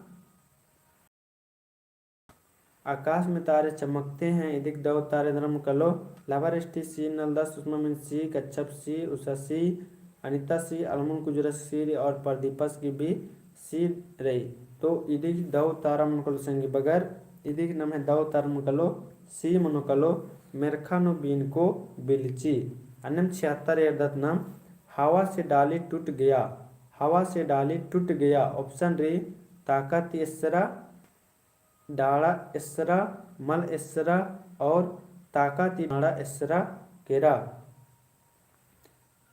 आकाश में तारे चमकते हैं, इदी गही दौ उतारा एन्दरा मनो कालो, लवर एसटी सी नलदस, सुषमा मिंज सी, कच्छप सी, उषा सी, अनिता सी, अलमुन कुजूरस सी रई और प्रदीपस गे भी सी रई। तो इदी गही दौ उतारा मनो कालो संगी बगर, इदी गही नम्है दौ उतारा मनो कालो, सी मनो कालो, मेर्खा नू बीनको बिल्ची। अन्नेम छिहत्तर एरदत नम, हवा से डाली टूट गया, हवा से डाली टूट गया। Option रई, ताका ती एस्सरा, डाड़ा एस्सरा, मल एस्सरा और ताका ती डाड़ा एस्सरा केरा।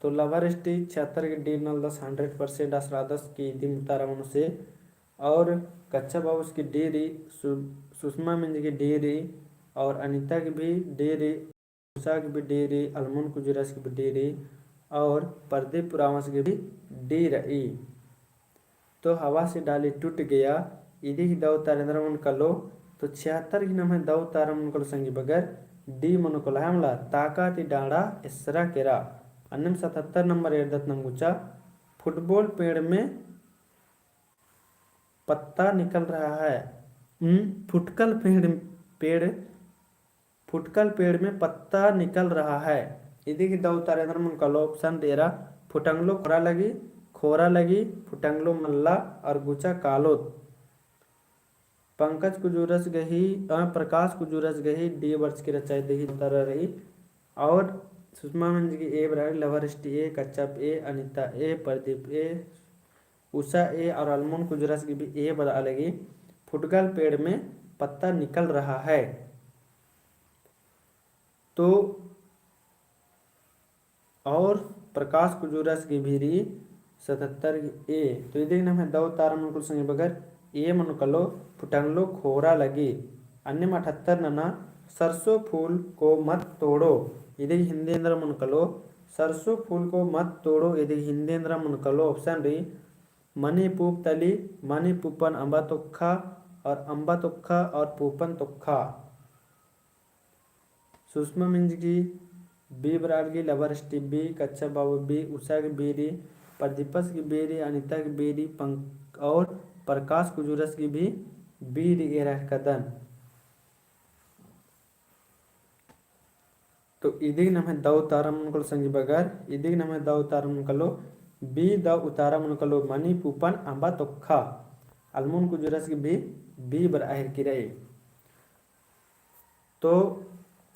तो लवर एसटी छिहत्तर गही डी नलदस, hundred percent आस रअदस कि इदिम उतारा मनो से। और कच्छप बाबुस गही डी रई, सु-, सुषमा मिंज गही डी रई और अनिता गही भी डी रई। उषा गही भी डी रई, अलमुन कुजूरस गही भी डी रई और प्रदीप उराँवस गही भी डी रई। तो हवा से डाली टूट गया, इदी गही दौ उतारा एन्दरा मनो कालो, तो छिहत्तर गही नम्है दौ उतारा मनो कालो संगी बगर डी मनो कालो, है मला, ताका ती डाड़ा एस्सरा केरा। अन्नेम सतहत्तर नंबर एरदत नम गुचा, फुटबॉल पेड़ में पत्ता निकल रहा है। उम, फुटकल पेड़, पेड़ फुटकल पेड़ में पत्ता निकल रहा है। इदी गही दौ उतारा एन्दरा मनो कालो, option एरा, फुटंगलो खोरा लगी, खोरा लगी, फुटंगलो मल्ला और गुचा कालोत। पंकज कुजूरस गही, अ, प्रकाश कुजूरस गही डी बरचकी रहचा इदी गही उतारा रई। और सुषमा मिंज गही ए बरआ लगी, लवर एसटी ए, कच्छप ए, अनिता ए, प्रदीप ए, उषा ए और अलमुन कुजूरस गही भी ए बरआ लगी, फुटकल पेड़ में पत्ता निकल रहा है। तो और प्रकाश कुजूरस गही भी रई सतहत्तर ए। तो इदी गही नम्है दौ उतारा मनो कालो संगी बगर ए मनो कालो, फुटंगलो खोरा लगी। अन्नेम अठहत्तर नना, सरसों फूल को मत तोड़ो। इदी गही हिंदी एन्दरा मनो कालो, सरसों फूल को मत तोड़ो, इदी गही हिंदी एन्दरा मनो कालो, option रई, मनी पूप तली, मनी पूपन अम्बा तोक्खा और अम्बा तोक्खा और पूपन तोक्खा। सुषमा मिंज गही बी बरआ लगी, लवर एसटी बी, कच्छप बाबुस बी, उषा गही बी रई, प्रदीपस गही बी रई, अनिता गही बी रई, पंक-, और प्रकाश कुजूरस गही भी बी रई एरा हेक्कदन। तो इदी गही नम्है दौ उतारा मनो कालो संगी बगर, इदी गही नम्है दौ उतारा मनो कालो, बी दौ उतारा मनो कालो, मनी पूपन अम्बा तोक्खा। अलमुन कुजूरस गही भी बी बरआ हेक्की रई। तो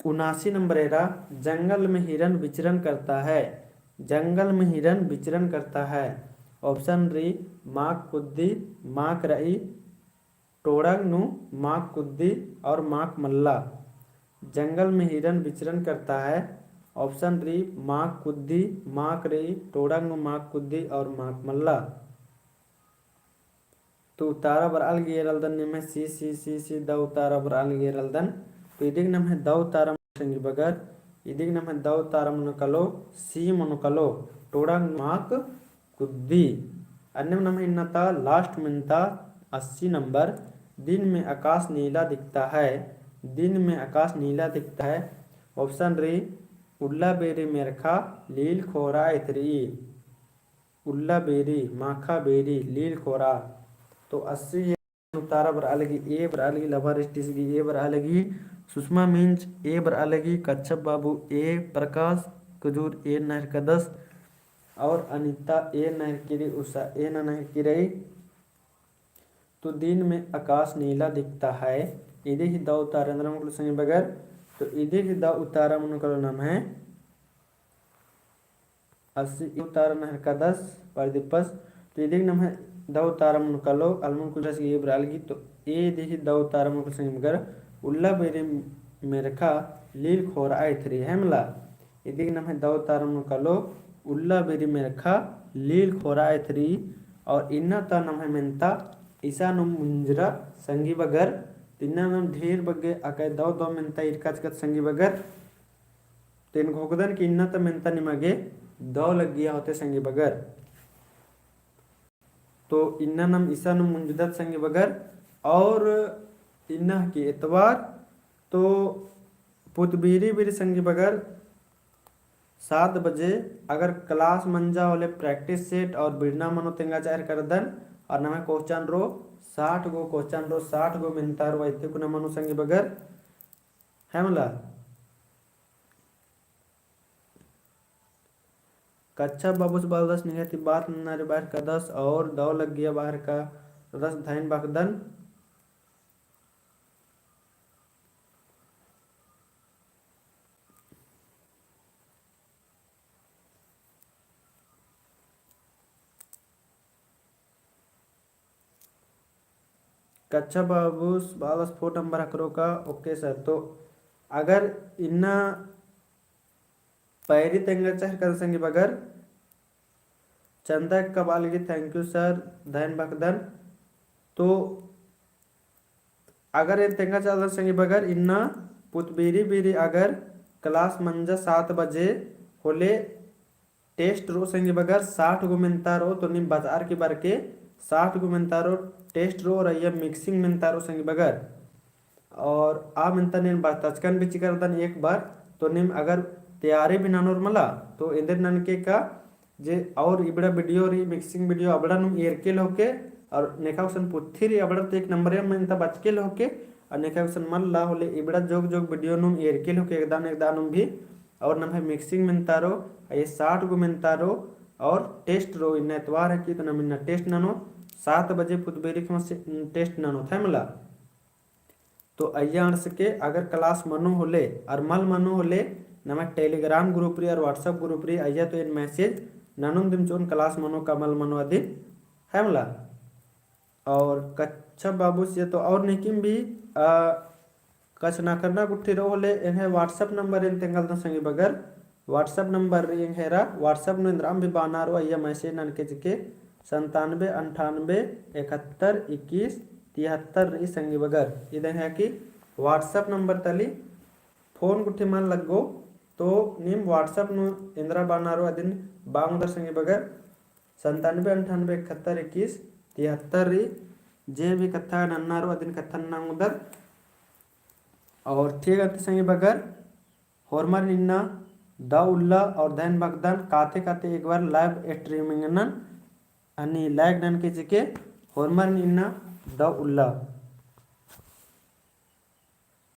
उनासी नंबर एरा, जंगल में हिरन विचरण करता है। जंगल में हिरन विचरण करता है। Option री, माक कुद्दी, माक रई, टोड़ंग नू माक कुद्दी और माक मल्ला। जंगल में हिरन विचरण करता है। Option री, माक कुद्दी, माक रई, टोड़ंग नू माक कुद्दी और माक मल्ला। तो उतारा बरआ लगी एरलदन निम्है C, C, C, C, दौ उतारा बरआ लगी एरलदन। तो इदिग नम्है दौ उतारा मनो संगी बगर, इदिग नम्है दौ उतारा मनो कालो, C मनो कालो, टोड़ंग माक कुद्दी। अन्नेम नम्है इन्ना ता last मेन्ता अस्सी नंबर, दिन में आकाश नीला दिखता है, दिन में आकाश नीला दिखता है। Option री, उल्ला बेरी मेरखा, लील खोरा एथरी। उल्ला बेरी, माखा बेरी, लील खोरा। तो अस्सी उतारा बरआ लगी A बरआ लगी, लभा रिस्टिस गी A बरआ लगी, सुषमा मिंज A बरआ लगी, कच्छप बाबू A, प्रकाश कजूर A नहरकदस और अनिता A नहरकी रई, उषा A ना नहरकी रई। तो दिन में आकाश नीला दिखता है। इदिग ही दौ उतारा एन्दरा मनो कालो संगी बगर। तो इदिग ही दौ उतारा मनो कालो नम्है अस्सी उतारा नहरकदस प्रदीपस। तो इदिग नम्है दौ उतारा मनो कालो अलमुन कुजस गी A बरआ लगी। तो इदिग ही दौ उतारा मनो कालो संगी बगर, उल्ला बेरी मेरखा लील खोरा एथरी, है मला। इदिग नम्है दौ उतारा मनो कालो, उल्ला बेरी मेरखा लील खोरा एथरी। और इन्ना ता नम्है मेन्ता इसानुम मुंजरा संगी बगर। तो इन्ना नम ढेर बग्गे अकय दौ दौ मेन्ता ईरका चिकत संगी बगर। तो एन घोखदन कि इन्ना ता मेन्ता निमा गे दौ लग्गिया होते संगी बगर। तो इन्ना नम इसानुम मुंजदत संगी बगर। और इन्ना की एतवार तो पुतबीरी बीरी संगी बगर सात बजे अगर class मंजा होले practice set और बिड़ना मनो तेंगा चार करदन। और नम्है question रओ साठ गो, question रओ साठ गो मेन्ता रओ अइते कुना मनो संगी बगर, है मला। कच्छप बाबूस बअदस निंग्है ती बात नन्ना रई बअर कादस और दौ लग्गिया बअर कादस धइन बअदन। कच्छप बाबूस बअदस phone number हकरो का? OK sir। तो अगर इन्ना पैरी तेंगा चाहर कन संगी बगर, चंदा एक्का बआ लगी, thank you sir, धइन बअदन। तो अगर एन तेंगा चाहदन संगी बगर, इन्ना पुतबीरी बीरी अगर class मंजा सात बजे होले test रओ संगी बगर, साठ गो मेन्ता रओ, तो नीम बचआर की बअर के साठ गो मेन्ता रओ test रओ, और अइय्या mixing मेन्ता रओ संगी बगर। और आ मेन्ता नीन बरतचकन भी चिकरदन एक बार, तो नीम अगर तैयारी भी ननोर मला, तो एन्देर ननके का जे और इबड़ा video रई, mixing video अबड़ा नुम एरके लोके, और नेखा गुसन पुथी रई अबड़ा तो एक number मेन्ता बचके लोके, और नेखा गुसन मल्ला होले इबड़ा जोग जोग video नुम एरके लोके एकदा न एकदा नुम भी, और नम्है mixing मेन्ता रओ, अइय्या साठ गो मेन्ता रओ, और test रओ, इन्ना एतवार है कि तो नम इन्ना test ननो, सात बजे पुतबीरी ख़ेमस test ननो, थै मला। तो अइय्या अंड़सके अगर class मनो होले, अरा मल मनो होले, नम्है Telegram group रई अरा WhatsApp group रई, अइय्या तो एन message ननोन दिम चिओन class मनो का मल मनो अदिन, है मला। और कच्छप बाबूस ये तो और नेकिम भी, आ, कछनखरना गुट्ठी रओ होले, एंग्है WhatsApp number एन तेंगालदन संगी बगर, WhatsApp number रई एंग्है रा, WhatsApp नू एन्दरम भी बअना रओ, अइय्या message ननके चिके, संतानबे अंठानबे इकहत्तर इक्कीस तिहत्तर रई संगी बगर। इद एंग्है की WhatsApp number तली phone गुट्ठी मल लग्गो, तो नीम WhatsApp नू एन्दरा बअना रओ अदिन बआ ओंगदर संगी बगर। संतानबे अंठानबे इकहत्तर इक्कीस तिहत्तर रई, जे भी कत्था नन्ना रओ अदिन कत्था नना ओंगदर। और ठीक है, तो संगी बगर, होरमर इन्ना दव उल्ला और धैन भगदन काते काते एक बार live streaming नन हनी like ननके चिके होरमर इन्ना दव उल्ला।